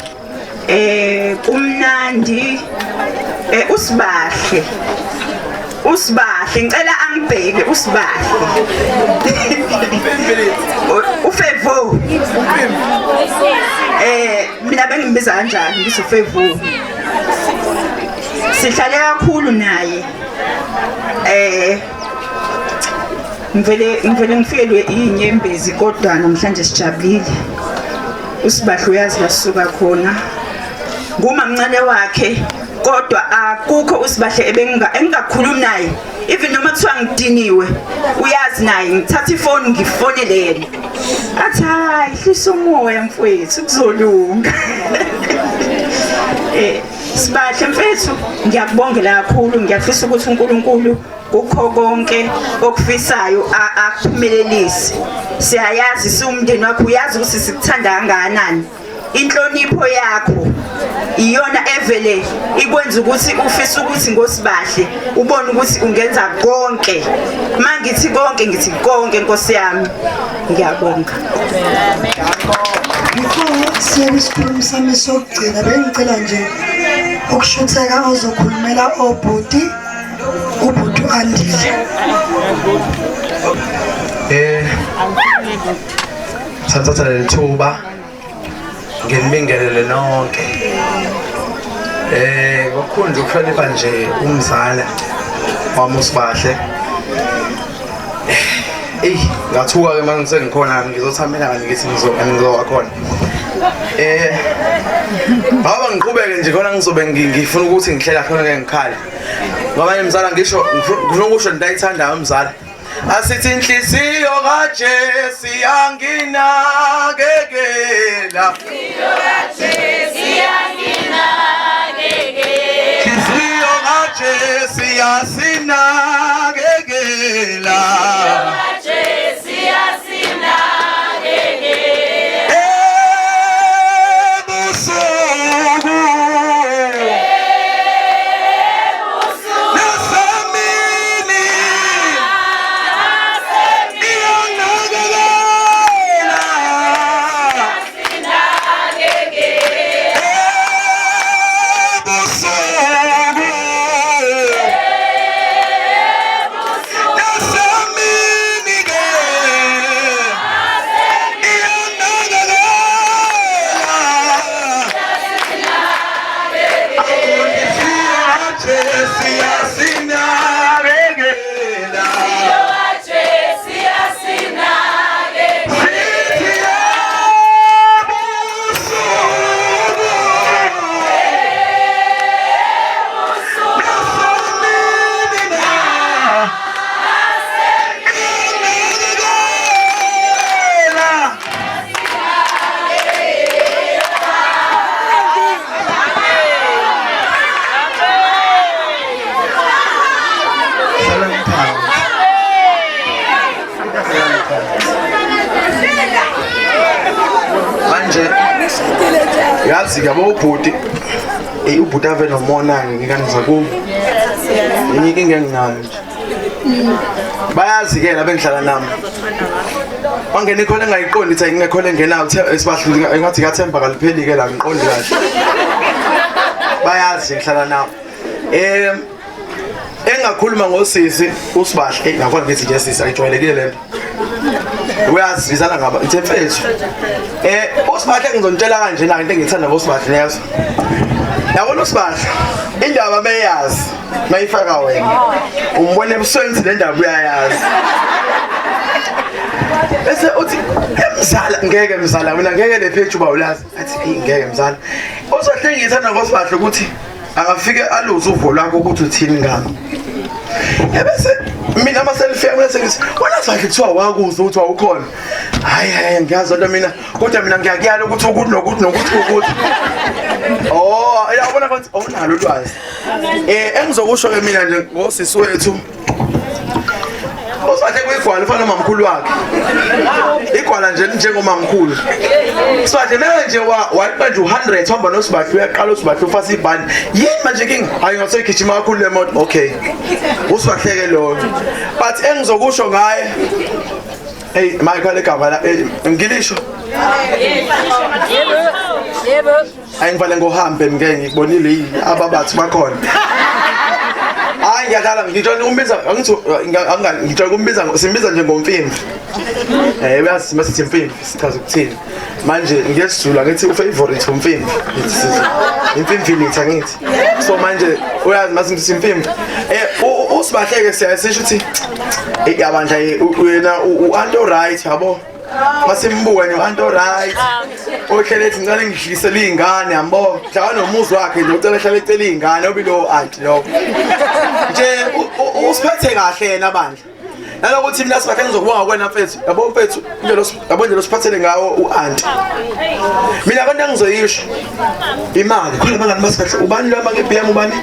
Kumnandi. USibahle. USibahle ngicela angibheke uSibahle. Ufevo. Mina bengimbiza kanjani ngithi ufevo. Sihlale kakhulu naye. Ngivele ngifikelwe inyembezi kodwa namhlanje sijabulile. USibahle uyazi la sisuka khona. Ngumamncane wakhe kodwa akukho uSibahle engingakhulumi naye. Even noma kuthiwa ngidiniwe uyazi naye, ngithatha ifoni ngifonele yena. Athi hayi hlisa umoya mfowethu kuzolunga. Sibahle mfethu ngiyakubongela kakhulu, ngiyafisa ukuthi uNkulunkulu kukho konke okufisayo akuphumelelise. Siyayazi siwumndeni wakho, uyazi ukuthi sikuthanda kangakanani. Inhlonipho yakho iyona evele ikwenza ukuthi ufise ukuthi ngoSibahle ubone ukuthi ungenza konke. Mangithi konke ngithi konke Nkosi yami. Ngiyabonga. Before siye kwisikhulumi sami sokugcina, bengicela nje ukushutheka ozokhulumela obhuti, ubhuti u-Andile. Thatha leli thuba nginibingelele nonke. Ngokukhulu nje ukuhlonipha nje umzala wami uSibahle. Eyi, ngathuka ke manje sengikhona, ngizothamela ngithi ngizoba khona. Ngoba ngiqhubeke nje khona ngizobe ngifuna ukuthi ngihlela khona ke ngikhale. Ngoba mzala ngisho ngifuna ukusho into ayithandayo mzala. Asithi inhliziyo kaJesu yanginakekela. Inhliziyo kaJesu yanginakekela. Inhliziyo kaJesu yasinakekela. Inhliziyo kaJesu yasinakekela. Ebusuku nasemini iyanakekela. Ebusuku nasemini ke Manje yazi ke yabo ubhuti ubhuti ave nomona ngikaniza kubo enye inkinga enginayo nje bayazi ke laba engihlala nami wangena ikhona engayiqondi ithi ngingekhona engenayo esibahluli engathi kathemba kalipheli ke la ngiqondi kahle bayazi ngihlala nabo engakhuluma ngosisi uSibahle ngakhona ngithi nje sisi ayijwayelekile lento uyazizana ngaba ithe mfethu uSibahle ngizonitshela kanje la into engithanda ngoSibahle lezo yabona uSibahle indaba meyazi mayifaka wena umbone ebusweni le ndaba uyayazi bese uthi emzala ngeke mzala mina ngeke le page uba ulazi athi ngeke mzala uzohle ngithanda ngoSibahle ukuthi akafike aluze uvo lwakho ukuthi uthini ngami ebese mina ama-selfie ami sengithi wena Sibahle kuthiwa wakuzwa ukuthi wawukhona hayi hayi ngiyazi lento mina kodwa mina ngiyakuyala ukuthi ukuthi nokuthi nokuthi ukuthi oh uyabona ukuthi awunalo ulwazi engizokusho ke mina nje ngosisi wethu uSibahle kuyigwala ufana nomamkhulu wakhe igwala nje njengomamkhulu Sibahle manje nje wayiqa nje u100 hamba noSibahle uyaqala uSibahle ufasa ibhandi yini manje king hayi ngasoyigijima kakhulu le moto okay uSibahle ke loyo but engizokusho ngaye hey Michael igama la ngilisho Yebo. Ayingivale ngohambe ngeke ngikubonile ababathi bakhona hayi ngiyadlala ngitshela ukumbiza angithi ngitshela ukumbiza simbiza nje ngomfimfi uyazi masithi imfimfi sichaza ukuthini manje ngesiZulu angithi ufavorite umfimfi imfimfi litha ngithi so manje uyazi masithi imfimfi uSibahle ke siyasisho ukuthi yabandla wena u-anto right yabo masimbuka nje u-anto right ohlele ethi ngicela ngidlisele iy'ngane yambo hlala nomuzi wakhe nje ucela hlale ecela iy'ngane obilowo anti lokho nje usiphethe kahle yena bandla nalokuthi mina Sibahle ngizokubonga kuwena mfethu yabo mfethu yabo nje losiphathele ngawo u-anti mina konke engizoyisho imali khona abangani baSibahle ubani lo hamba nge-BM ubani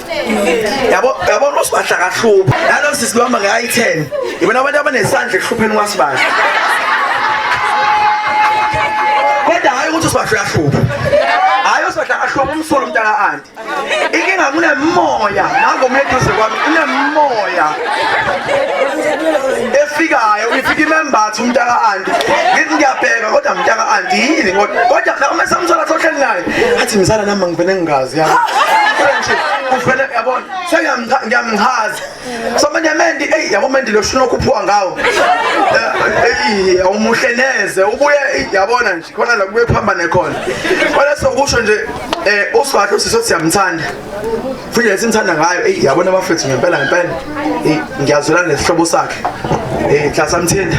yabo yabo uSibahle akahluphi nalo sisi lo hamba nge-i10 ibona abantu abanesandla ekuhlupheni kwaSibahle kodwa hayi ukuthi uSibahle uyahlupha hayi uSibahle akahluphi umsolo umntaka anti inkinga kunemoya nango eduze kwami kunemoya efikayo ifika imembatha umntaka anti ngithi ngiyabheka kodwa mntaka anti yini kodwa uma samthola sohleli naye athi mzala nami ngivele ngingazi yami kodwa nje Uvele yabona sengiyamchaza. So manje Mendi ey yabo Mendi lo shino okhuphuka ngawo. Ey awumuhle neze ubuye yabona nje khona la kubuye kuphambane khona. Kodwa sokusho nje uSibahle usisothi siyamthanda. Futhi lesimthanda ngayo ey yabona abafethu ngempela ngempela. Ey ngiyazwelana nesihlobo sakhe. Mhlasamthinda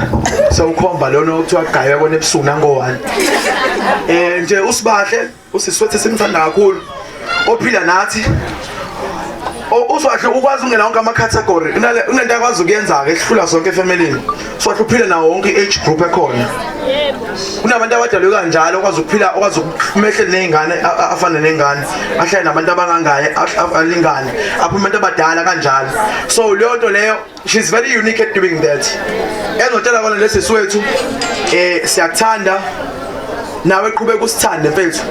sewukhomba lona okuthiwa gaywe kona ebusuku nango-1. Nje uSibahle usiswethe simthanda kakhulu ophila nathi. Usibahle ukwazi ukungena wonke ama-category unento akwazi ukuyenza-ke ehlula sonke efemelini. Usibahle uphila nawo wonke i-age group ekhona. Kunabantu abadalwe kanjalo okwazi ukuphila okwazi ukumehlele ney'ngane afane ney'ngane ahlale nabantu abangangaye alingane aphume abantu abadala kanjalo. So leyo nto leyo she's very unique at doing that. Engotshela kona lesi swethu siyakuthanda nawe qhubeka usithande mfethu.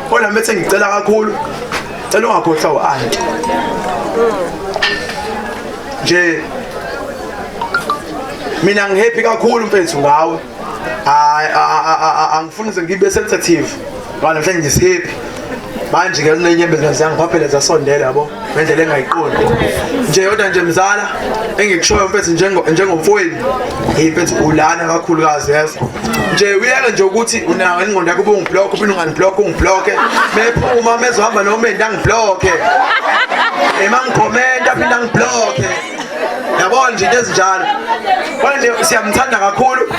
Kodwa mfethu ngicela kakhulu cela ungakhohlwa u-auntie. Nje mina ngihappy kakhulu mfethu ngawe. Angifuni nje ngibe sensitive. Ngoba namhlanje ngisihappy. Manje ke kunenyembezi zangiphaphela zasondela yabo ngendlela engayiqondi. Nje kodwa nje mzala engikushoyo mfethu njengomfowenu hey mfethu ulana kakhulukazi yazi. Nje uyeke nje ukuthi unawo ingqondo yakho ubungiblock uphinde unganiblock ungiblock. Mephuma mezohamba noma engiblock. Emangicomment aphinde angiblock. Yabona nje into ezinjalo. Kodwa nje siyamthanda kakhulu.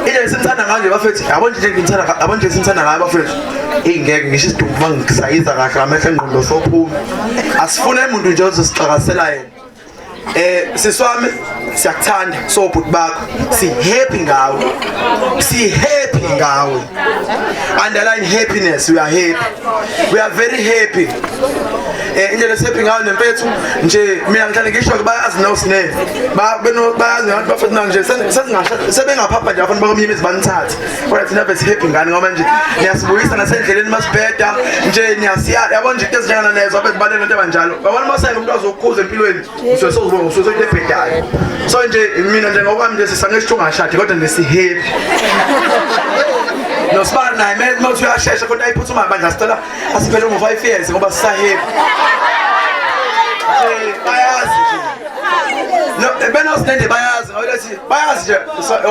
Ile simthanda ngayo nje bafethu. Yabona nje ngimthanda yabona nje simthanda ngayo bafethu. Ingeke ngisho isidumbu mangisayiza kahle amehlo engqondo sophuma. Asifune umuntu nje ozosixakasela yena. Siswami siyakuthanda so bhuti bakho. Si happy ngawe. Si happy ngawe. Underline happiness, we are happy. We are very happy. Indlela esiphi ngayo nemfethu nje mina ngihlale ngisho ke bayazi no sine bayazi abantu bafethu nje sesingasha sebengaphapha nje abafana bakomunye imizi banithathe kodwa thina bese happy ngani ngoba nje niyasibuyisa nasendleleni masibheda nje niyasiya yabona nje into ezinjengana lezo abethu balele into abanjalo yabona masayike umuntu azokukhuza empilweni usuke sozibona usuke into ebhedayo. So nje mina nje ngokwami nje sisangesho ungashadi kodwa nje si happy. Nosibani naye mele uthi uyashesha kodwa ayiphuthuma bandla sicela asiphele ngo 5 years ngoba sisahappy. Bayazi nje. No benosinende bayazi ngoba lethi bayazi nje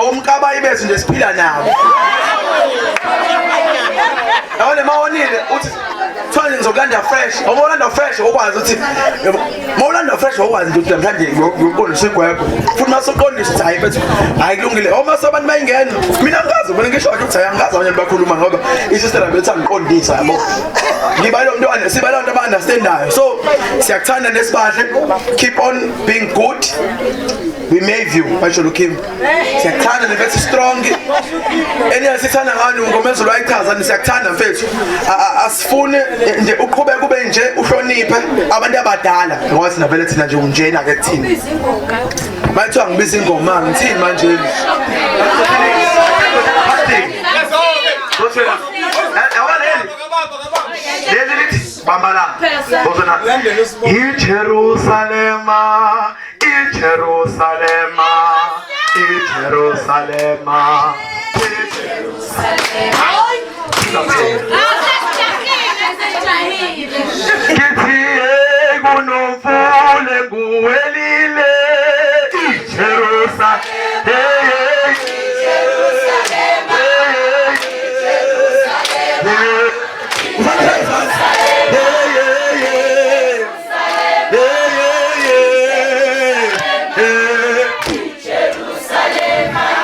omkabayi bethu nje siphila nabo. Yabona mawonile uthi thiwa ngizokulanda fresh. Uma fresh okwazi ukuthi mawulanda fresh okwazi nje ukuthi namhlanje uyoqondisa igwegwe. Futhi masuqondisa ukuthi hayi mfethu hayi kulungile. Uma sabantu bayingena mina ngikazi mina ngisho ukuthi hayi angikazi abanye bakhuluma ngoba isister bethu angiqondisa yabo. Ngiba lo mntwana siba lo nto understandayo. So siyakuthanda nesibahle. Keep on being good. We made you basho Kim. Siyakuthanda mfethu strong. Eniya sithanda ngani ngomezulu wayichaza siyakuthanda mfethu. Asifune nje uqhubeke ube nje uhloniphe abantu abadala ngoba sina vele thina nje unjena ke kuthina. Bathiwa ngibiza ingoma ngithini manje? Leli lithi bamba la. Bozona iJerusalema, iJerusalema, iJerusalema, iJerusalema. Kithi kunomfule nguwelile iJerusalema.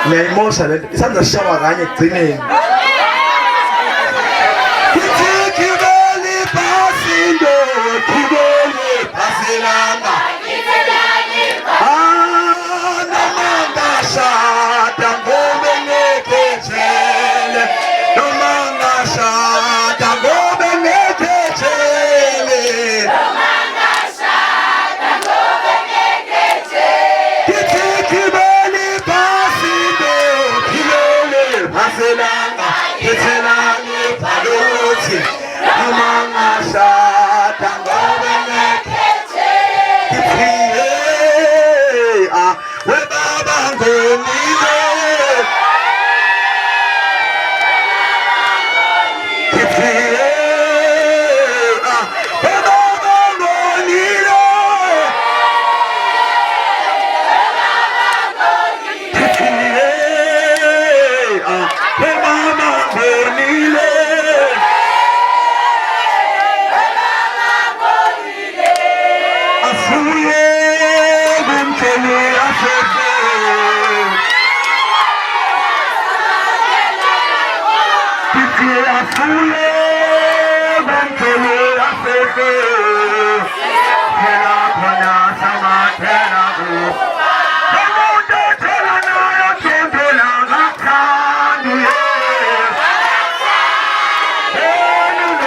Ngiyayimosha lento isandla sishawa kanye ekugcineni. Barcelona. Afuye kumthele afefe. Ngithi afuye kumthele afefe. Phela khona samathela ku. Umuntu othola nayo thembela ngathandi.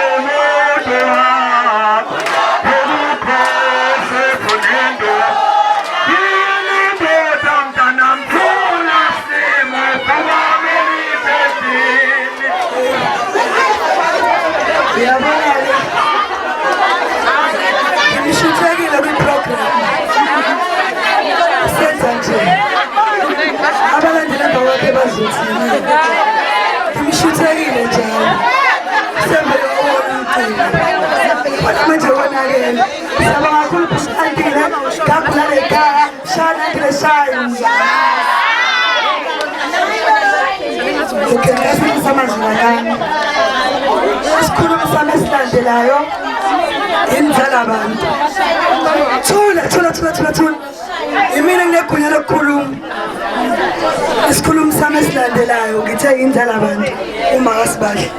Unomuntu wakho ukuphose funendo. Indoda mntanam thula simo kubamelibhedini. Uyabona-ke ngishuthekile kwi-program senza nje abalandela emva kwakhe bazothini ngimshuthekile njalo sembele wawona umcimbi kodwa manje wonakele. Siyabonga kakhulu Andile gagulale ekhaya shaya Andile shaya. Okay, ngasebenzisa amazwi kancane. Isikhulumi sami esilandelayo inzala abantu. Thula thula thula thula thula. Imina nginegunya lokukhuluma. Isikhulumi sami esilandelayo ngithe inzala abantu uma kaSibahle.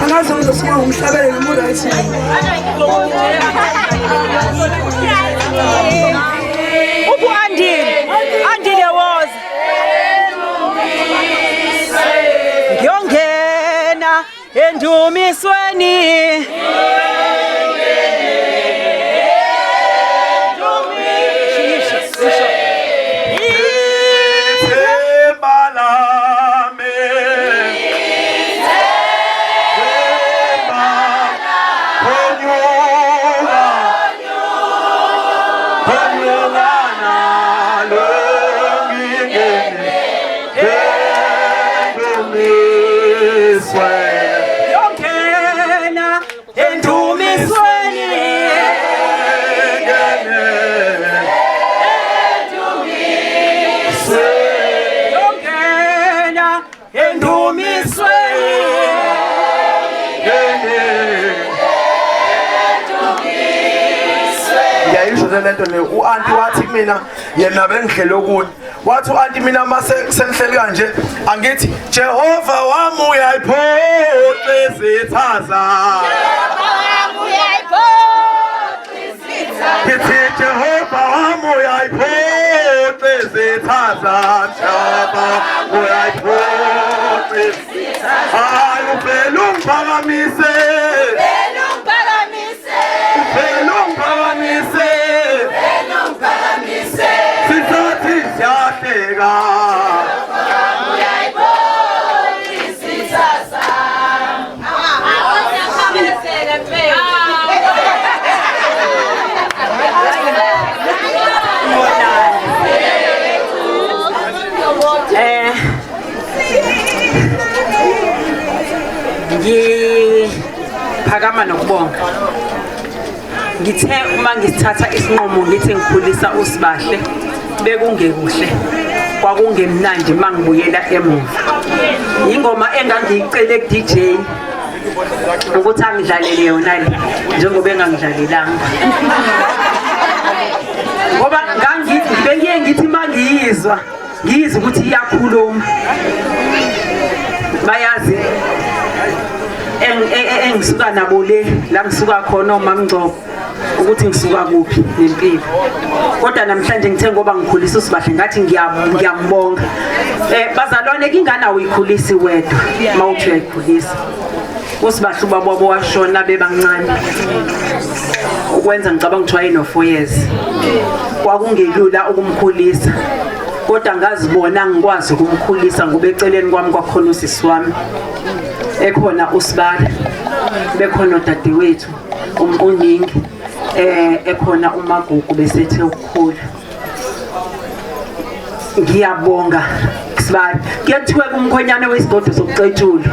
Angazi ngizosuka ngumhlabelelo noma u-right. Uphi u-Andile? Andile woza. Ngiyongena endumisweni. Ithemba lami, ithemba konyuka, konyuka nalo ngingene endumiswe. Ngiyongena endumisweni. Ngiyongena endumisweni. Ngiyayisho le nto le u-anti wathi kumina yena bengihlele okunye wathi u-anti mina uma sengihleli kanje angithi Jehova wami uyayiphoxa izitha zami. Ngithi Jehova wami uyayiphoxa izitha zami. Jehova uyayiphoxa izitha. Hayi uvele ungiphakamise. Uvele ungiphakamise. Sithathi siyahleka. Ngiphakama nokubonga. Ngithe uma ngisithatha isinqumo ngithi ngikhulisa uSibahle bekungekuhle kwakungemnandi mangibuyela emuva. Ingoma engangiyicele ku DJ ukuthi angidlalele yona le njengoba engangidlalelanga. Ngoba bengiye ngithi mangiyizwa ngiyizwa ukuthi iyakhuluma. Bayazi engisuka nabo le la ngisuka khona omamngcobo ukuthi ngisuka kuphi nempilo. Kodwa namhlanje ngithe ngoba ngikhulisa uSibahle ngathi ngiyambonga. Bazalwane ingane awuyikhulisi wedwa mawuthi uyayikhulisa. uSibahle ubaba wabo washona bebancane. Ukwenza ngicabanga ukuthi wayeno 4 years. Kwakungelula ukumkhulisa. Kodwa ngazibona ngikwazi ukumkhulisa ngoba eceleni kwami kwakhona usisi wami. Ekhona uSibala, bekhona udadewethu uningi, ekhona uMagugu besethe ukukhula. Ngiyabonga Sibali. Kuyathiwa kumkhonyane wesigodo sokucetshulwa.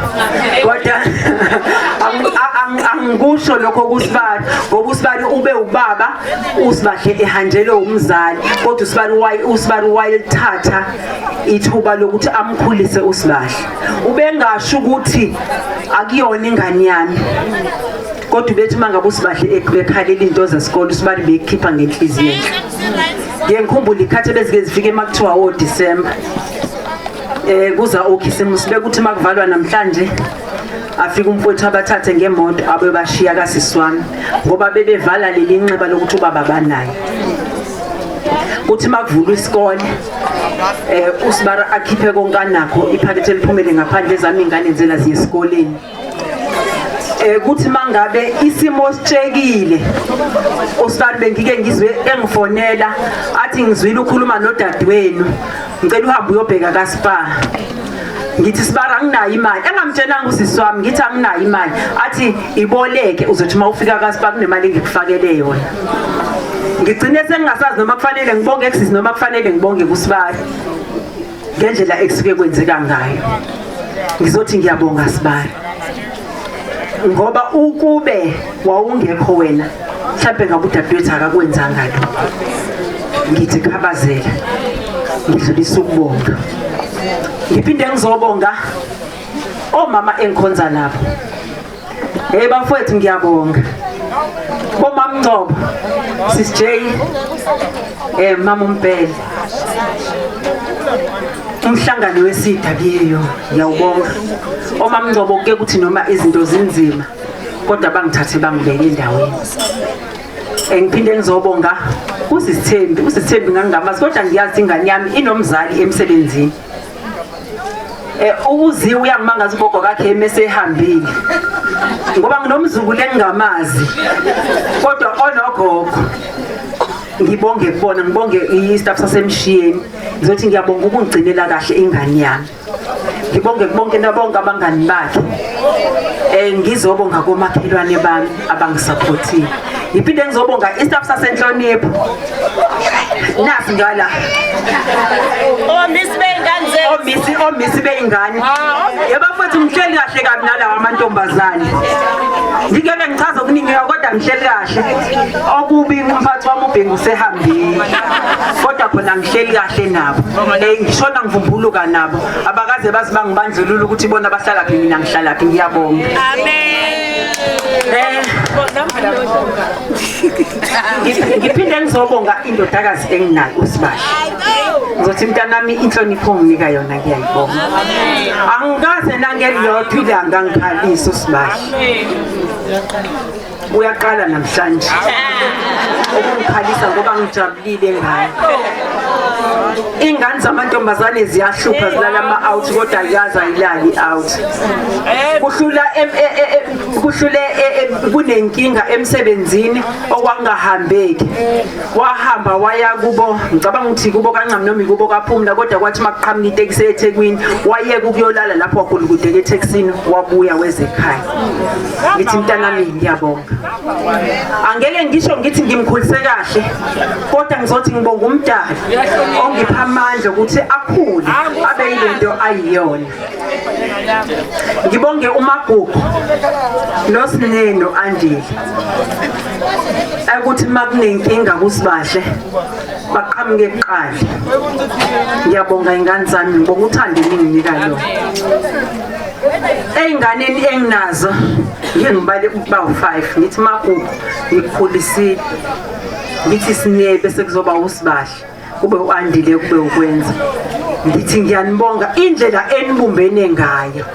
Kodwa Angikusho lokho kuSibali ngoba uSibali ube ubaba uSibahle ehanjelwe umzali, kodwa uSibali wayelithatha ithuba lokuthi amkhulise uSibahle. Ubengasho ukuthi akuyona ingane yami, kodwa ubethi uma ngabe uSibahle ekhalela into zesikole uSibali bekhipha ngenhliziyo enhle. Ngiye ngikhumbule ikhathi ebezike zifike makuthiwa o December kuza okhisimusi, bekuthi makuvalwa namhlanje afika umfowethu abathathe ngemoto abebashiya kasisi wami ngoba bebevala leli nxeba lokuthi ubaba banaye. Kuthi makuvulwa isikole uSibara akhiphe konke anakho, iphakethe eliphumele ngaphandle ezami ingane nzela ziye esikoleni. Kuthi mangabe isimo sitshekile uSibari bengike ngizwe engifonela athi ngizwile ukhuluma nodadewenu, ngicela uhambe uyobheka kaSpa. Ngithi Sibara anginayo imali, engamtshelanga usisi wami ngithi anginayo imali, athi iboleke uzothi uma ufika kaSpa kunemali engikufakele yona. Ngigcine sengingasazi noma kufanele ngibonge kusisi noma kufanele ngibonge kuSibari ngendlela ekusuke kwenzeka ngayo. Ngizothi ngiyabonga Sibari ngoba ukube wawungekho wena mhlambe ngabe udadewethu akakwenzanga lokho. Ngithi khabazela, ngidlulisa ukubonga. Ngiphinde ngizobonga omama engikhonza nabo. Hey bafowethu ngiyabonga. Bomama Ngcobo, Sis J, mama Umpele. Umhlangano weCW ngiyawubonga. Omama Ngcobo kuke kuthi noma izinto zinzima kodwa bangithathe bangibeke endaweni. Ngiphinde ngizobonga uSisithembi, uSisithembi ngangingamazi kodwa ngiyazi ingane yami inomzali emsebenzini. Uziwe uyangimangaza ugogo kakhe emesehambile ngoba nginomzukulu engingamazi kodwa onogogo. Ngibonge kubona, ngibonge i-staff sasemshiyeni, ngizothi ngiyabonga ukungigcinela kahle ingane yami. Ngibonge kubonke nabonke abangani bakhe. Ngizobonga komakhelwane bami abangisupportile. Ngiphinde ngizobonga i-staff sasenhlonipho. Nasi ngala. Omisi beyingane zethu. Omisi beyingane. Yebo mfowethu ngihleli kahle kabi nalawa amantombazane. Ngingeke ngichaze okuningi kodwa ngihleli kahle. Okubi umphathi wami uBhengu usehambile. Kodwa khona ngihleli kahle nabo. Ngishona ngivumbuluka nabo. Abakaze bazi bangibandlulula ukuthi bona bahlala phi mina ngihlala phi. Ngiyabonga. Amen. Ngiphinde ngizobonga indodakazi enginayo uSibahle. Ngizothi mntanami inhlonipho onginika yona ngiyayibonga. Angikaze nangelilodwa ilanga ngikhalisa uSibahle. Uyaqala namhlanje ukungikhalisa ngoba ngijabulile ngayo. Ingane zamantombazane ziyahlupha zilala ama-out kodwa ayazi ayilali i-out. Kuhlula kuhlule kunenkinga emsebenzini okwangahambeki. Wahamba waya kubo, ngicabanga ukuthi kubo kaNcami noma kubo kaPhumla, kodwa kwathi makuqhamuka itekisi eThekwini wayeka ukuyolala lapho wagulukudeka etekisini wabuya weze ekhaya. Ngithi mntanami ngiyabonga. Angeke ngisho ngithi ngimkhulise kahle kodwa ngizothi ngibonga umdali ongipha amandla ukuthi akhule abe yilento ayiyona. Ngibonge uMagugu noSineno Andile ukuthi makunenkinga kuSibahle baqhamuke kuqala. Ngiyabonga ingane zami, ngibonga uthando eninginika lona. Eyinganeni enginazo ngike ngibale ukuba u5, ngithi Magugu ngikukhulisile, ngithi Sine bese kuzoba uSibahle, kube uAndile, kube ukwenza. Ngithi ngiyanibonga indlela enibumbene ngayo,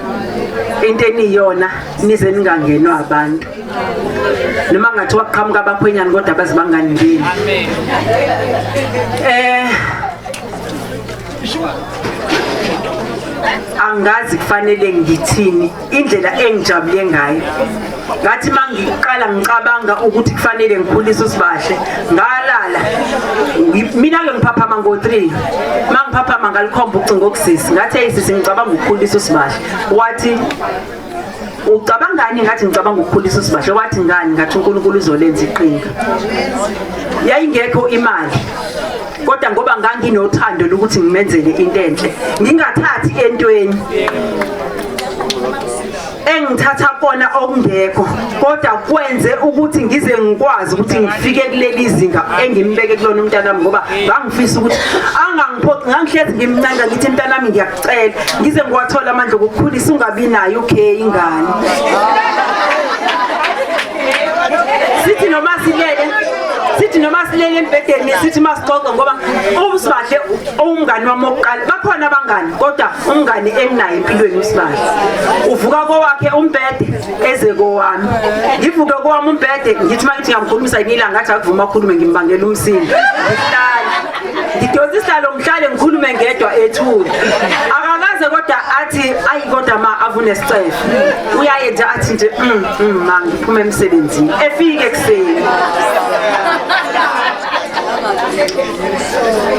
into eniyona nize ningangenwa abantu. Noma ngathiwa kuqhamuka abakhwenyana kodwa baze banganingeni. Angazi kufanele ngithini indlela engijabule ngayo. Ngathi mangiqala ngicabanga ukuthi kufanele ngikhulise uSibahle, ngalala. Mina ke ngiphaphama ngo3. Mangiphaphama ngalikhomba ucingo kusisi. Ngathi hey sisi ngicabanga ukukhulisa uSibahle. Wathi ucabangani? Ngathi ngicabanga ukukhulisa uSibahle. Wathi ngani? Ngathi uNkulunkulu uzolenza iqhinga. Yayingekho imali kodwa ngoba nganginothando lokuthi ngimenzele into enhle, ngingathathi entweni. Engithatha kona okungekho kodwa kwenze ukuthi ngize ngikwazi ukuthi ngifike kuleli zinga engimbeke kulona umntanami, ngoba ngangifisa ukuthi angangiphoxi. Ngangihlezi ngimncenga ngithi mntanami ngiyakucela ngize ngiwathola amandla okukhulisa, ungabi nayo okay ingane. Sithi noma silele, sithi noma silele embhedeni, sithi masixoxe, ngoba uSibahle umngani wami wokuqala. Bakhona abangani kodwa umngani enginaye empilweni uSibahle. Uvuka kowakhe umbhede eze kowami, ngivuke kowami umbhede, ngithi uma ngithi ngiyamkhulumisa ngilanga ngathi akuvuma akhulume, ngimbangela umsindo, ngihlale ngidonsa isihlalo ngihlale ngikhulume ngedwa ethule. Akakaze kodwa athi ayi kodwa ma avune isicefe, uyaye nje athi nje ma ngiphume emsebenzini, efike ekuseni.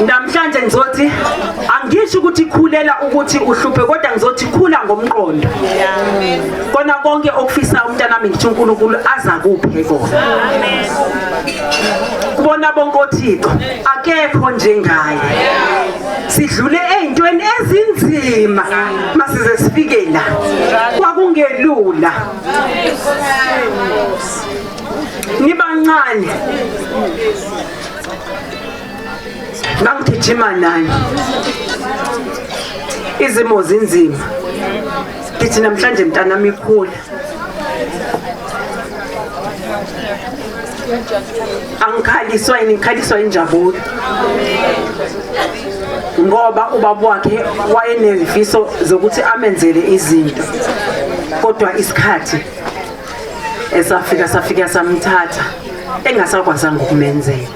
Namhlanje ngizothi angisho ukuthi khulela ukuthi uhluphe, kodwa ngizothi khula ngomqondo. Kona konke okufisa umntanami ngithi uNkulunkulu aza kuphe kona. Kubona bonke oThixo akekho njengaye. Sidlule ey'ntweni ezinzima masize sifike la, kwakungelula. Nibancane ngangigijima nani, izimo zinzima. Ngithi namhlanje mntanami ikhula, angikhaliswa yini, ngikhaliswa injabulo, ngoba ubaba wakhe wayenezifiso zokuthi amenzele izinto, kodwa isikhathi esafika safika samthatha engasakwazanga ukumenzela.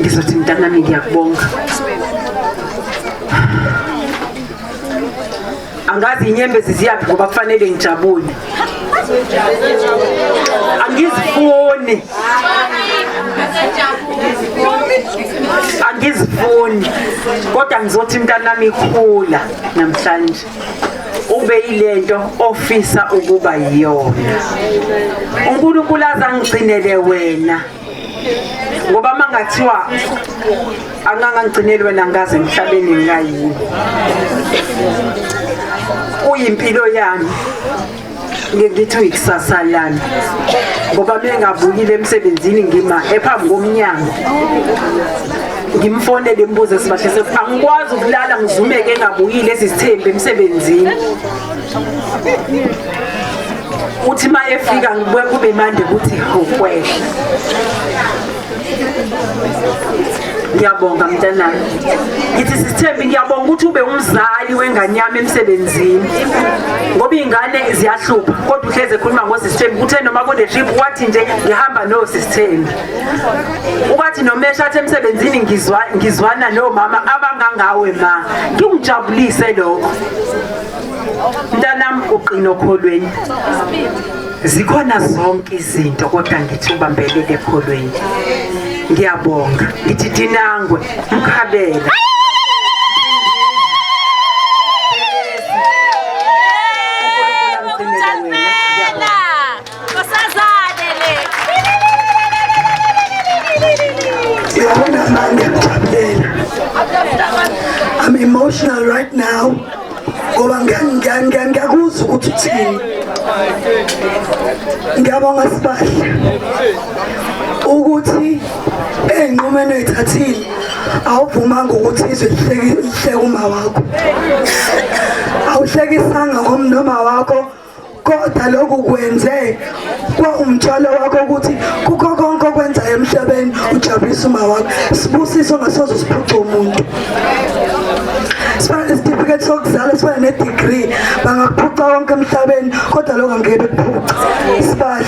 Ngizothi mntanami ngiyakubonga. Angazi inyembezi ziyaphi ngoba kufanele ngijabule. Angizifuni, angizifuni, kodwa ngizothi mntanami khula namhlanje ube yilento ofisa ukuba yiyona. uNkulunkulu azangigcinele wena, ngoba mangathiwa angangangigcineli wena ngaze emhlabeni ngingayini. Uyimpilo yami, ngithi uyikusasa lami, ngoba mengabuyile emsebenzini ngima ephambi komnyango ngimfonele mbuze Sibahle, angikwazi ukulala ngizumeke engabuyile esisithembi emsebenzini. Uthi uma efika ngibuye kube mande ukuthi ukwehla. Ngiyabonga mntanami, ngithi sisithembi ngiyabonga ukuthi ube umzali wengane yami emsebenzini, ngoba iy'ngane ziyahlupha kodwa uhlezi ekhuluma ngosisithembi. Kuthe noma kune-trip wathi nje ngihamba nosisithembi, ukwathi noma eshatha emsebenzini ngizwana nomama abangangawe ma, ngingijabulise lokho. Mntanami uqina okholweni, zikhona zonke izinto kodwa ngithi ubambelele ekholweni. Ngiyabonga, ngithi Dinangwe Mkhabela. Uyabona ma, ngiyakujabulela. I'm emotional right now ngoba ngiyakuzwa ukuthi uthini. Ngiyabonga Sibahle ukuthi ey'nqumeni oyithathile awuvumanga ukuthi izwe lihleke uma wakho, awuhlekisanga ngomnoma wakho, kodwa lokhu kwenze kwawumthwalo wakho ukuthi kukho konke okwenzayo emhlabeni ujabulise uma wakho. Sibusiso ngasoze usiphuce umuntu. Sifana nesitifiketi sokuzalwa, sifana ne-degree, bangakuphuca konke emhlabeni kodwa lokho angeke bekuphuce. Sibahle,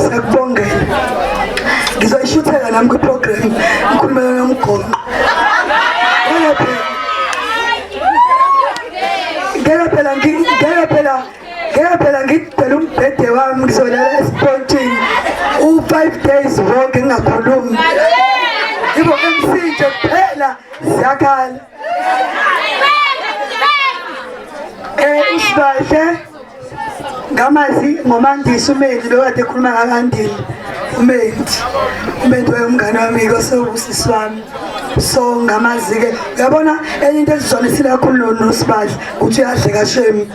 siyakubongela. Ngizoyishutheka nami kwi-program ngikhulumela nomgonqo. Ngeke phela ngeke phela ngidele umbhede wami, ngizolala esipontini u-5 days wonke ngingakhulumi, ngibo MC nje kuphela, ziyakhala. uSibahle ngamazi ngomandisi uMendi lo kade ekhuluma ngakandile. uMendi wayemngane wami, kosewusisi wami. So ngamazi-ke, uyabona enye into esizwanisile kakhulu noSibahle ukuthi uyadleka shame.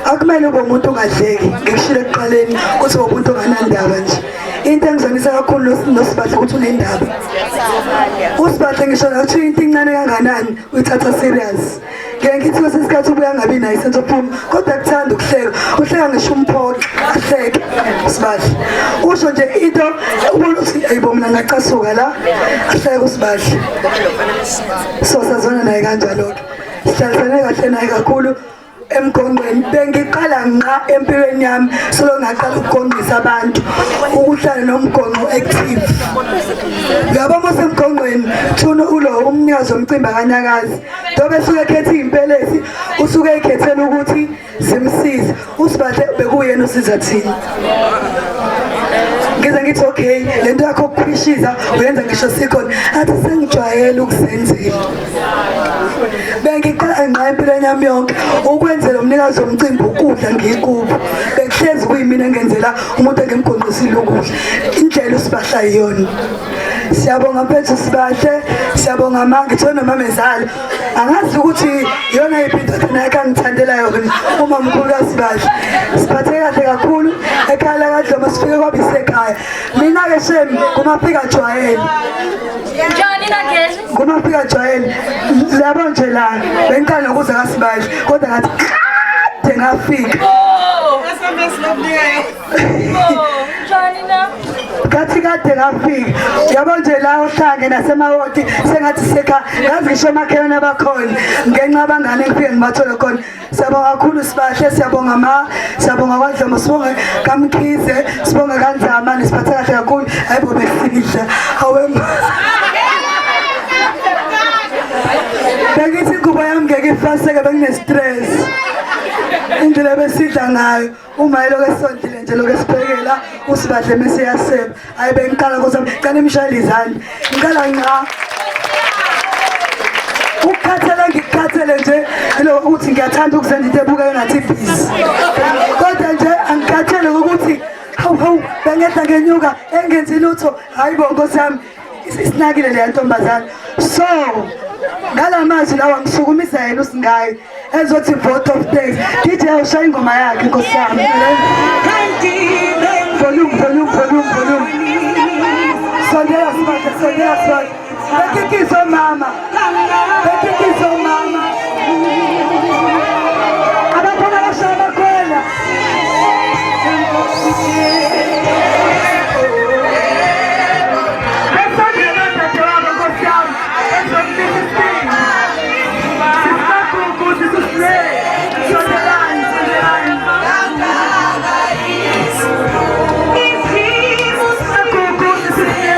Akumele ube umuntu ongadleki, ngikushilo ekuqaleni ukuthi ube umuntu onganandaba nje. Into engizwanisa kakhulu noSibahle ukuthi unendaba. USibahle ngisho nakuthi into incane kanganani uyithatha serious. Ngeke ngithi kwesinye isikhathi ubuye angabi nayo isense of humor, kodwa kuthanda ukuhleka. Uhleka ngisho umphoxa, ahleke uSibahle. Usho nje into ubona ukuthi ayibo mina ngacasuka la, ahleke uSibahle. So sazwana naye kanjalo-ke. Sihlalisane kahle naye kakhulu emgonqweni. Bengiqala nqa empilweni yami solo ngaqala ukugonqisa abantu ukuhlala nomgonqo active. Uyabona uma usemgonqweni thuna ulo umnikazi womcimbi akanyakazi. Njengoba esuke ekhetha iy'mpelesi usuke ekhethela ukuthi zimsize. USibahle bekuyena usiza thina. Ngize ngithi okay le nto yakho okukhwishiza uyenza ngisho sikhona, athi sengijwayele ukuzenzela. Bengiqala ngqa empilweni yami yonke ukwenzela umnikazi womcimbi ukudla ngikubo. Bekuhlezi kuyimina engenzela umuntu engimgonqisile ukudla. Indlela uSibahle ayiyona. Siyabonga mfethu Sibahle, siyabonga ma ngithiwe nomamezala. Angazi ukuthi iyona yiphi indodana yakhe angithandela yona uma mkhulu kaSibahle. Siphatheke kahle kakhulu ekhaya lakaDlomo, sifike kwabe isekhaya. Mina-ke shame kumafika jwayele. Njani na Gezi? Kumafika jwayele. Labo nje la bengiqala nokuza kaSibahle kodwa ngathi kade ngafika. Njani na? Ngathi kade ngafika. Yabo nje la ohlange nasemawoti sengathi seka ngazi ngisho omakhelwane abakhona ngenxa abangane ngifike ngibathole khona. Siyabonga kakhulu Sibahle, siyabonga ma, siyabonga kwaDlomo, sibonge kaMkhize, sibonge kaNzama, nisiphathe kahle kakhulu. Hayibo besidla. Awe ma. Bengithi ingubo yami ngeke ifaseke, bengine-stress. Indlela ebesidla ngayo uma yilokhu esondile nje lokhu esibhekela uSibahle mese yaseba. Hayi bengiqala nkosi yami, cela imshayele izandla. Ngiqala nqa. Ukukhathele ngikukhathele nje yilo ukuthi ngiyathanda ukuzenza into ebukeka engathi ibhizi. Kodwa nje angikhathele ukuthi hawu hawu bengehla ngenyuka engenzi lutho. Hayi bo nkosi yami isinakile leya ntombazane. So ngala mazwi lawa ngisukumisa yena uSingayi ezothi vote of thanks. DJ ushaya ingoma yakhe nkosi yami. Volume, volume, volume, volume. Sondela Sibahle, sondela Sibahle. Bekikise mama. Bekikise mama. Abafana bashaya bakhwela. Besondela dadewabo nkosi yami. Ezomnika isibindi. Sisimagugu, sisisle. Sondelani, sondelani. Sisimagugu, sisisle.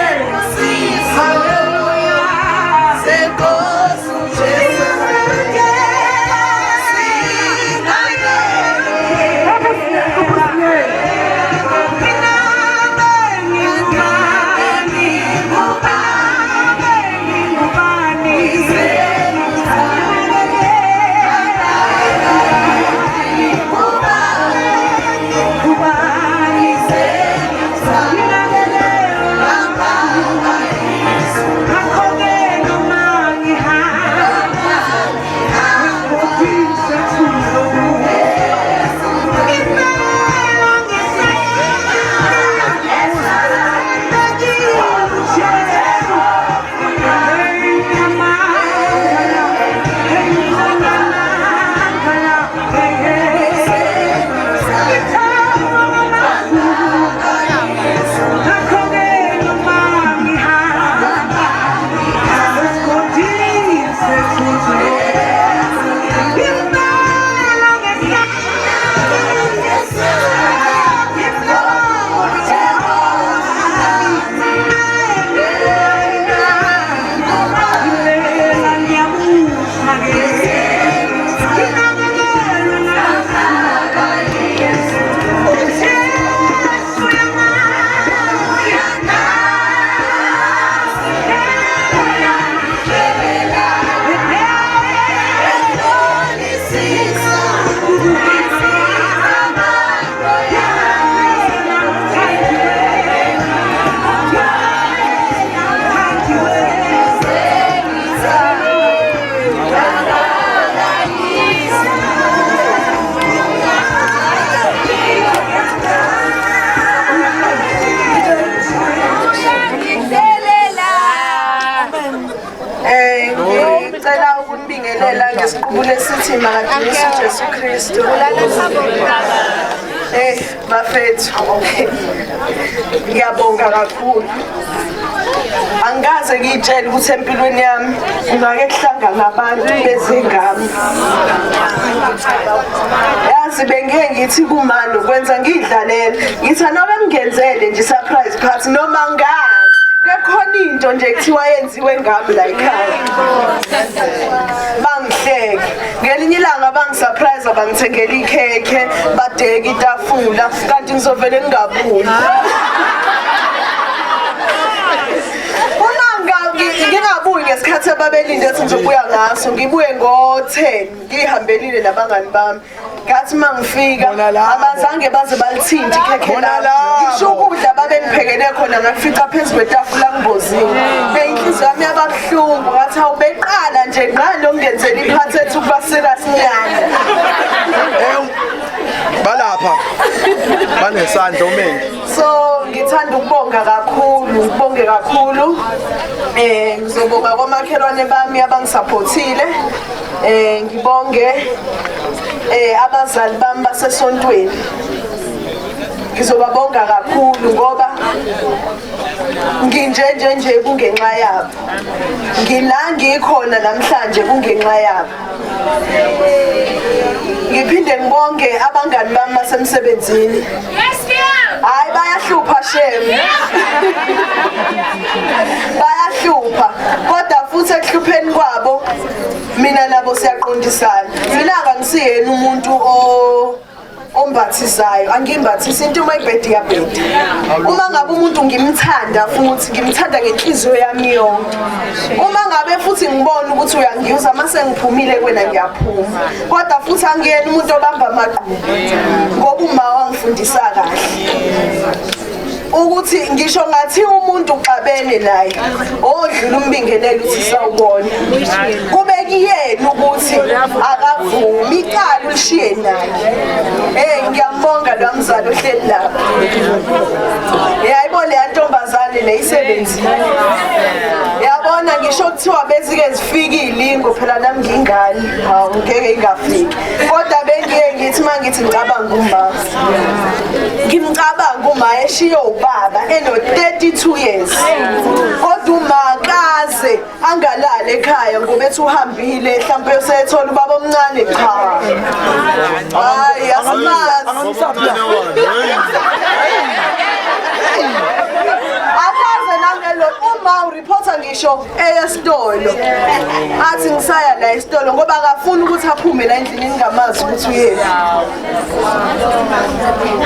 Ngizobingelela ngesiqubulo esithi makadunyiswe uJesu Kristu. Bafethu. Ngiyabonga kakhulu. Angikaze ngiyitshele ukuthi empilweni yami kungake kuhlangana abantu bezingami. Yazi bengike ngithi kumando kwenza ngidlalele. Ngithi anobe ngenzele nje surprise party noma ngazi. Kukhona into nje kuthiwa yenziwe ngami la ekhaya. Bangihleke. Ngelinye ilanga bangisurprise bangithengela ikhekhe, badeka itafula kanti ngizovele ngingabuyi. Uma ngingabuyi ngesikhathi ababelinde ethi ngizobuya ngaso, ngibuye ngo-10 ngihambelile nabangani bami. Ngathi uma ngifika abazange baze balithinte ikhekhe lami. Ngisho ukudla babengiphekele khona ngakufica phezu kwetafula ngibozile. Inhliziyo yami yababuhlungu ngathi awubeqala nje ngqali lokungenzela iphathi ethi ukuba serious nyana. Balapha banesandla umengi. So ngithanda ukubonga kakhulu, ngibonge kakhulu. Ngizobonga komakhelwane bami abangisupportile. Ngibonge abazali bami basesontweni. Ngizobabonga kakhulu ngoba nginje nje nje kungenxa yabo. Ngila ngikhona namhlanje kungenxa yabo. Ngiphinde ngibonge abangani bami basemsebenzini. Hayi bayahlupha shem. Bayahlupha kodwa futhi ekuhlupheni kwabo mina nabo siyaqondisana. Mina angisiyena umuntu ombathisayo, angimbathisi into uma ibhedi iyabheda. Uma ngabe umuntu ngimthanda futhi ngimthanda ngenhliziyo yami yonke. Uma ngabe futhi ngibona ukuthi uyangiyuza mase ngiphumile kwena ngiyaphuma. Kodwa futhi angiyena umuntu obamba amagqubu ngoba uma wangifundisa kahle. Ukuthi ngisho ngathi umuntu uxabene naye odlula umbingelelo uthi sawubona kube kuyena ukuthi akavumi icala ulishiye naye. Ngiyambonga lo mzali ohleli lapha. Yayibo le ntombazane le isebenzile. Yabona ngisho kuthiwa bezike zifikile ingo phela nami ngingane, hawu ngeke ingafiki. Kodwa bengiye ngithi mangithi ngicabanga uma ngimcabanga uma eshiyo ubaba eno 32 years. Kodwa uma kaze angalala ekhaya ngoba ethi uhambile mhlawumbe usethola ubaba omncane cha. Hayi asimazi. Akaze nangelo uma ureporter ngisho eyesitolo. Athi ngisaya la esitolo ngoba akafuni ukuthi aphume la endlini ngingamazi ukuthi uyephi.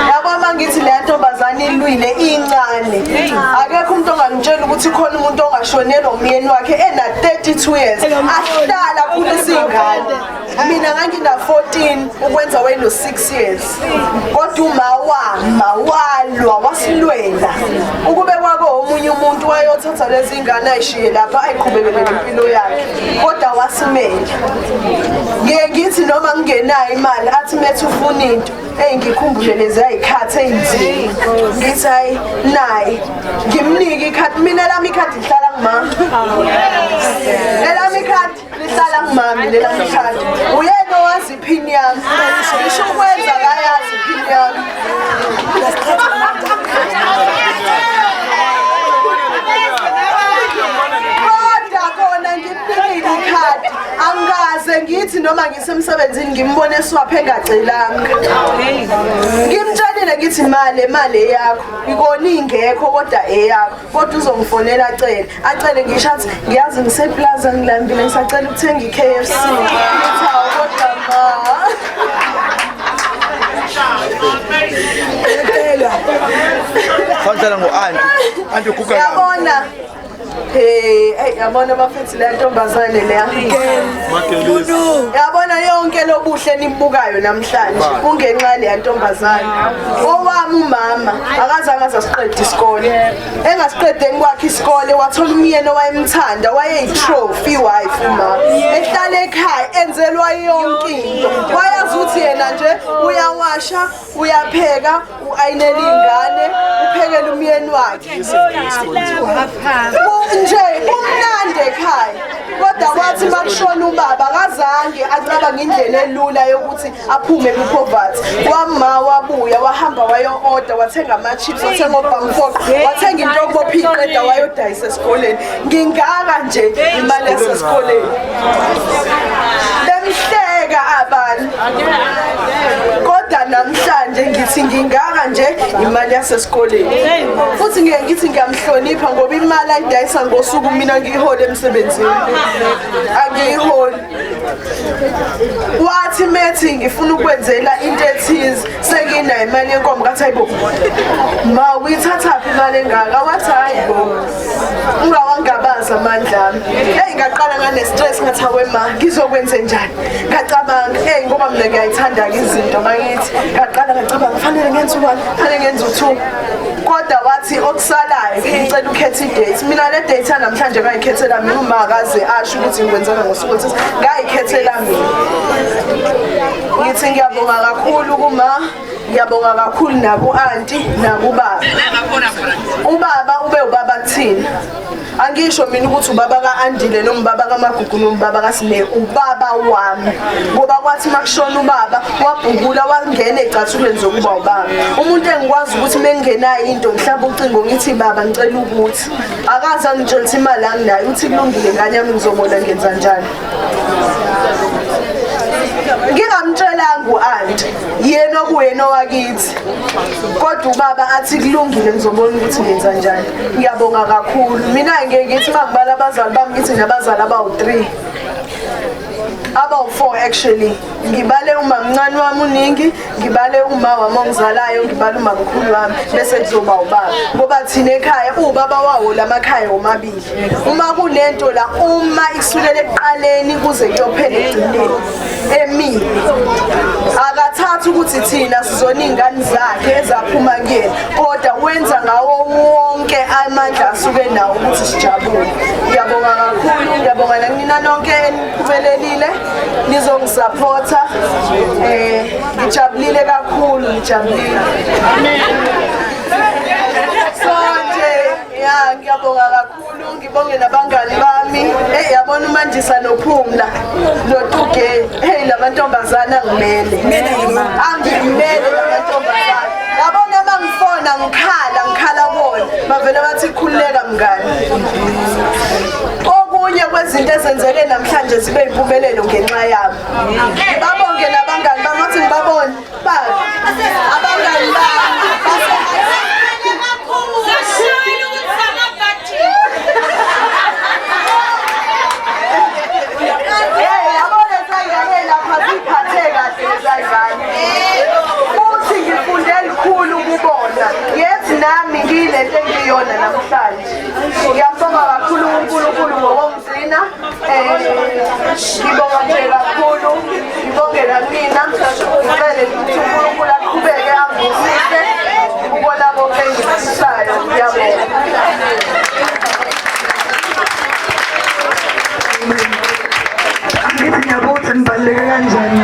Yabo mangithi le ntombazane ilwile incane. Akekho umuntu ongangitshela ukuthi khona umuntu ongashonelwa umyeni wakhe ena 32 years ahlala khulisa ingane. Mina ngangina 14 ukwenza wayeno 6 years. Kodwa uma wama walwa wasilwela. Ukube kwako omunye umuntu wayothatha lezi ingane ayishiye lapha ayiqhubekele nempilo yakhe. Kodwa wasimela. Ngiye ngithi noma ngingenayo imali athi methu ufuna into engikhumbule lezi ayikhathi einzima. Ngithi hayi nayi ngimnike ikhadi mina lami ikhadi lihlala kumama. Lelami ikhadi lihlala kumama lelami ikhadi. Uyena owazi iphini yami. Ngisho ukwenza akayazi iphini yami. Kodwa kona ngimnikile ikhadi. Angikaze ngithi noma ngisemsebenzini ngimbone eswaphe engacelanga. Ngimtshelile ngithi mali eyakho. Ikona ingekho kodwa eyakho. Kodwa uzongifonela acele. Acele ngisho athi ngiyazi ngiseplaza ngilambile ngisacela ukuthenga iKFC. Ngithi hawu kodwa ma. Fanele ngo-anti. Anti uguga. Yabona. Hey, yabona bafethu le ntombazane leya. Yabona yonke lobuhle nibukayo namhlanje kungenxa le ntombazane. Owami umama akazange azasiqeda isikole. Engasiqedeni kwakhe isikole wathola umyeni owayemthanda, wayeyi-trophy wife uma. Ehlala ekhaya enzelwa yonke into. Wayazi Ukuthi yena nje uyawasha, uyapheka, u-ayinela iy'ngane, uphekela umyeni wakhe. Nje kumnandi ekhaya. Kodwa kwathi makushona ubaba akazange acabanga indlela elula yokuthi aphume ku-poverty. Wama wabuya wahamba wayo-order, wathenga ama-chips, wathenga obhamfoqo, wathenga into yokubopha iqeda wayodayisa esikoleni. Ngingaka nje imali yasesikoleni. Bemhleka abantu. Kodwa namhlanje ngithi ngingaka nje imali yasesikoleni. Futhi ngeke ngithi ngiyamhlonipha ngoba imali ayidayisa ngosuku mina ngiyihole emsebenzini. Angiyiholi. Wathi methi ngifuna ukwenzela into ethize senginayo imali yenkomo, ngathi hayibo ma uyithathaphi imali engaka? Wathi hayibo ungawangabaza amandla ami. Eyi ngaqala ngane-stress ngathi hawe ma ngizokwenze njani? Ngacabanga eyi ngoba mina ngiyayithanda-ke izinto bakithi. Ngaqala ngacabanga fanele ngenze u-one, fanele ngenze u-two. Kodwa wathi okusalayo ngicela ukhethe i-date. Mina le date yanamhlanje ngayikhethela mina, uma akaze asho ukuthi ngikwenzela ngosuku oluthile, ngayikhethela mina. Ngithi ngiyabonga kakhulu kuma, ngiyabonga kakhulu naku-anti nakubaba. Ubaba ube ubaba kuthina. Angisho mina ukuthi ubaba ka-Andile noma ubaba kaMagugu noma ubaba kaSine, ubaba wami. Ngoba kwathi makushona ubaba wabhukula wangena ey'cathulweni zokuba ubaba. Umuntu engikwazi ukuthi mengingenayo into ngihlaba ucingo ngithi baba ngicela ukuthi, akaze angitshela ukuthi imali anginayo, uthi kulungile ngane yami ngizobona ngenza njani. Ngingamtshelanga u-anti, yena okuyena owakithi, kodwa ubaba athi kulungile ngizobona ukuthi ngenza njani. Ngiyabonga kakhulu. Mina ngeke ngithi makubala abazali bami ngithi nabazali abawu-3, abawu-4 actually. Ngibale umamncane wami uningi, ngibale uma wami ongizalayo, ngibale umamkhulu wami, bese kuzoba ubaba. Ngoba thina ekhaya ubaba wawo lamakhaya omabili. Uma kunento la, uma ikusukela ekuqaleni kuze kuyophela ekugcineni emile, akathathi ukuthi thina sizona iy'ngane zakhe ezaphuma kuyena, kodwa wenza ngawo wonke amandla asuke nawo ukuthi sijabule. Ngiyabonga kakhulu, ngiyabonga nakunina nonke eniphumelelile nizongisaphotha. Ngijabulile kakhulu, ngijabulile. So nje ya ngiyabonga kakhulu, ngibonge nabangani bami. Hey yabona uMandisa noPhumla noTuge, hey lamantombazana angimele. Angimele lamantombazana. Yabona mangifona ngikhala kubona, bavele bathi khululeka mngani. Okunye kwezinto ezenzeke namhlanje zibe impumelelo ngenxa yabo. Ngibabonge nabangani bami, wathi ngibabone baba. Abangani bami futhi ngifunde lukhulu kubona. Yes nami ngilento engiyona namhlanje. Ngiyambonga kakhulu uNkulunkulu ngokongigcina. Ngibonga nje kakhulu, ngibonge nakunina. Ngicele ukuthi uNkulunkulu aqhubeke angibusise ukubona konke engikufisayo. Ngiyabonga. Angithi ngiyabuza nibaluleke kanjani.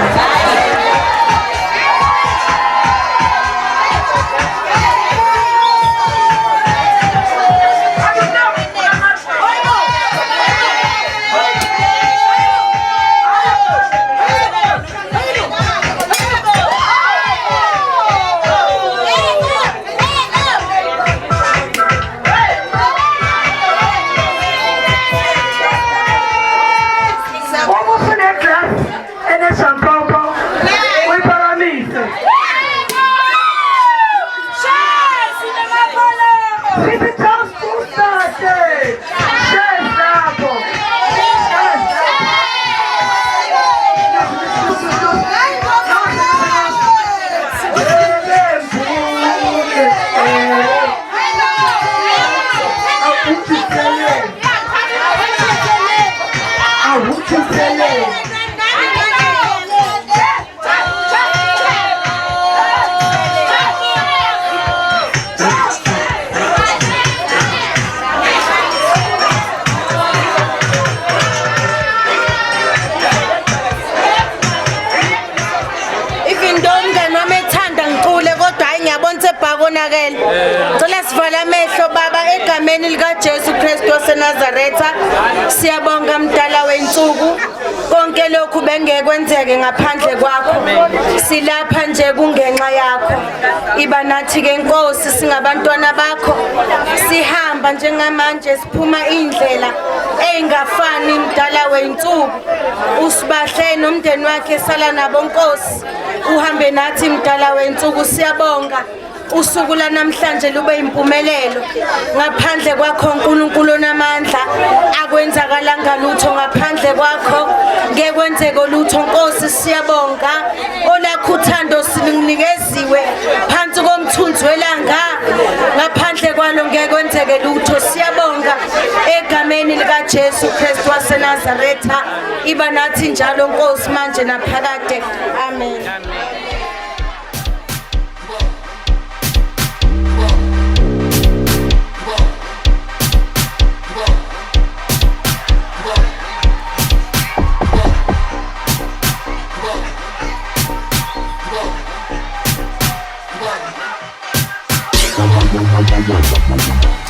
Konakele. Cela sivale amehlo baba egameni lika Jesu Kristu waseNazaretha. Siyabonga mdala wensuku. Konke lokhu bengekwenzeke ngaphandle kwakho. Silapha nje kungenxa yakho. Iba nathi ke Nkosi singabantwana bakho. Sihamba njengamanje siphuma indlela engafani mdala wensuku. Usibahle nomndeni wakhe sala nabo Nkosi. Uhambe nathi mdala wensuku siyabonga. Usuku lanamhlanje lube impumelelo. Ngaphandle kwakho uNkulunkulu onamandla akwenzakalanga lutho, ngaphandle kwakho ngeke kwenzeke lutho Nkosi siyabonga. Olakho uthando silunikeziwe phansi komthunzi welanga, ngaphandle kwalo ngeke kwenzeke lutho. Siyabonga egameni lika Jesu Kristu waseNazaretha. Iba nathi njalo Nkosi manje naphakade. Amen. Bye.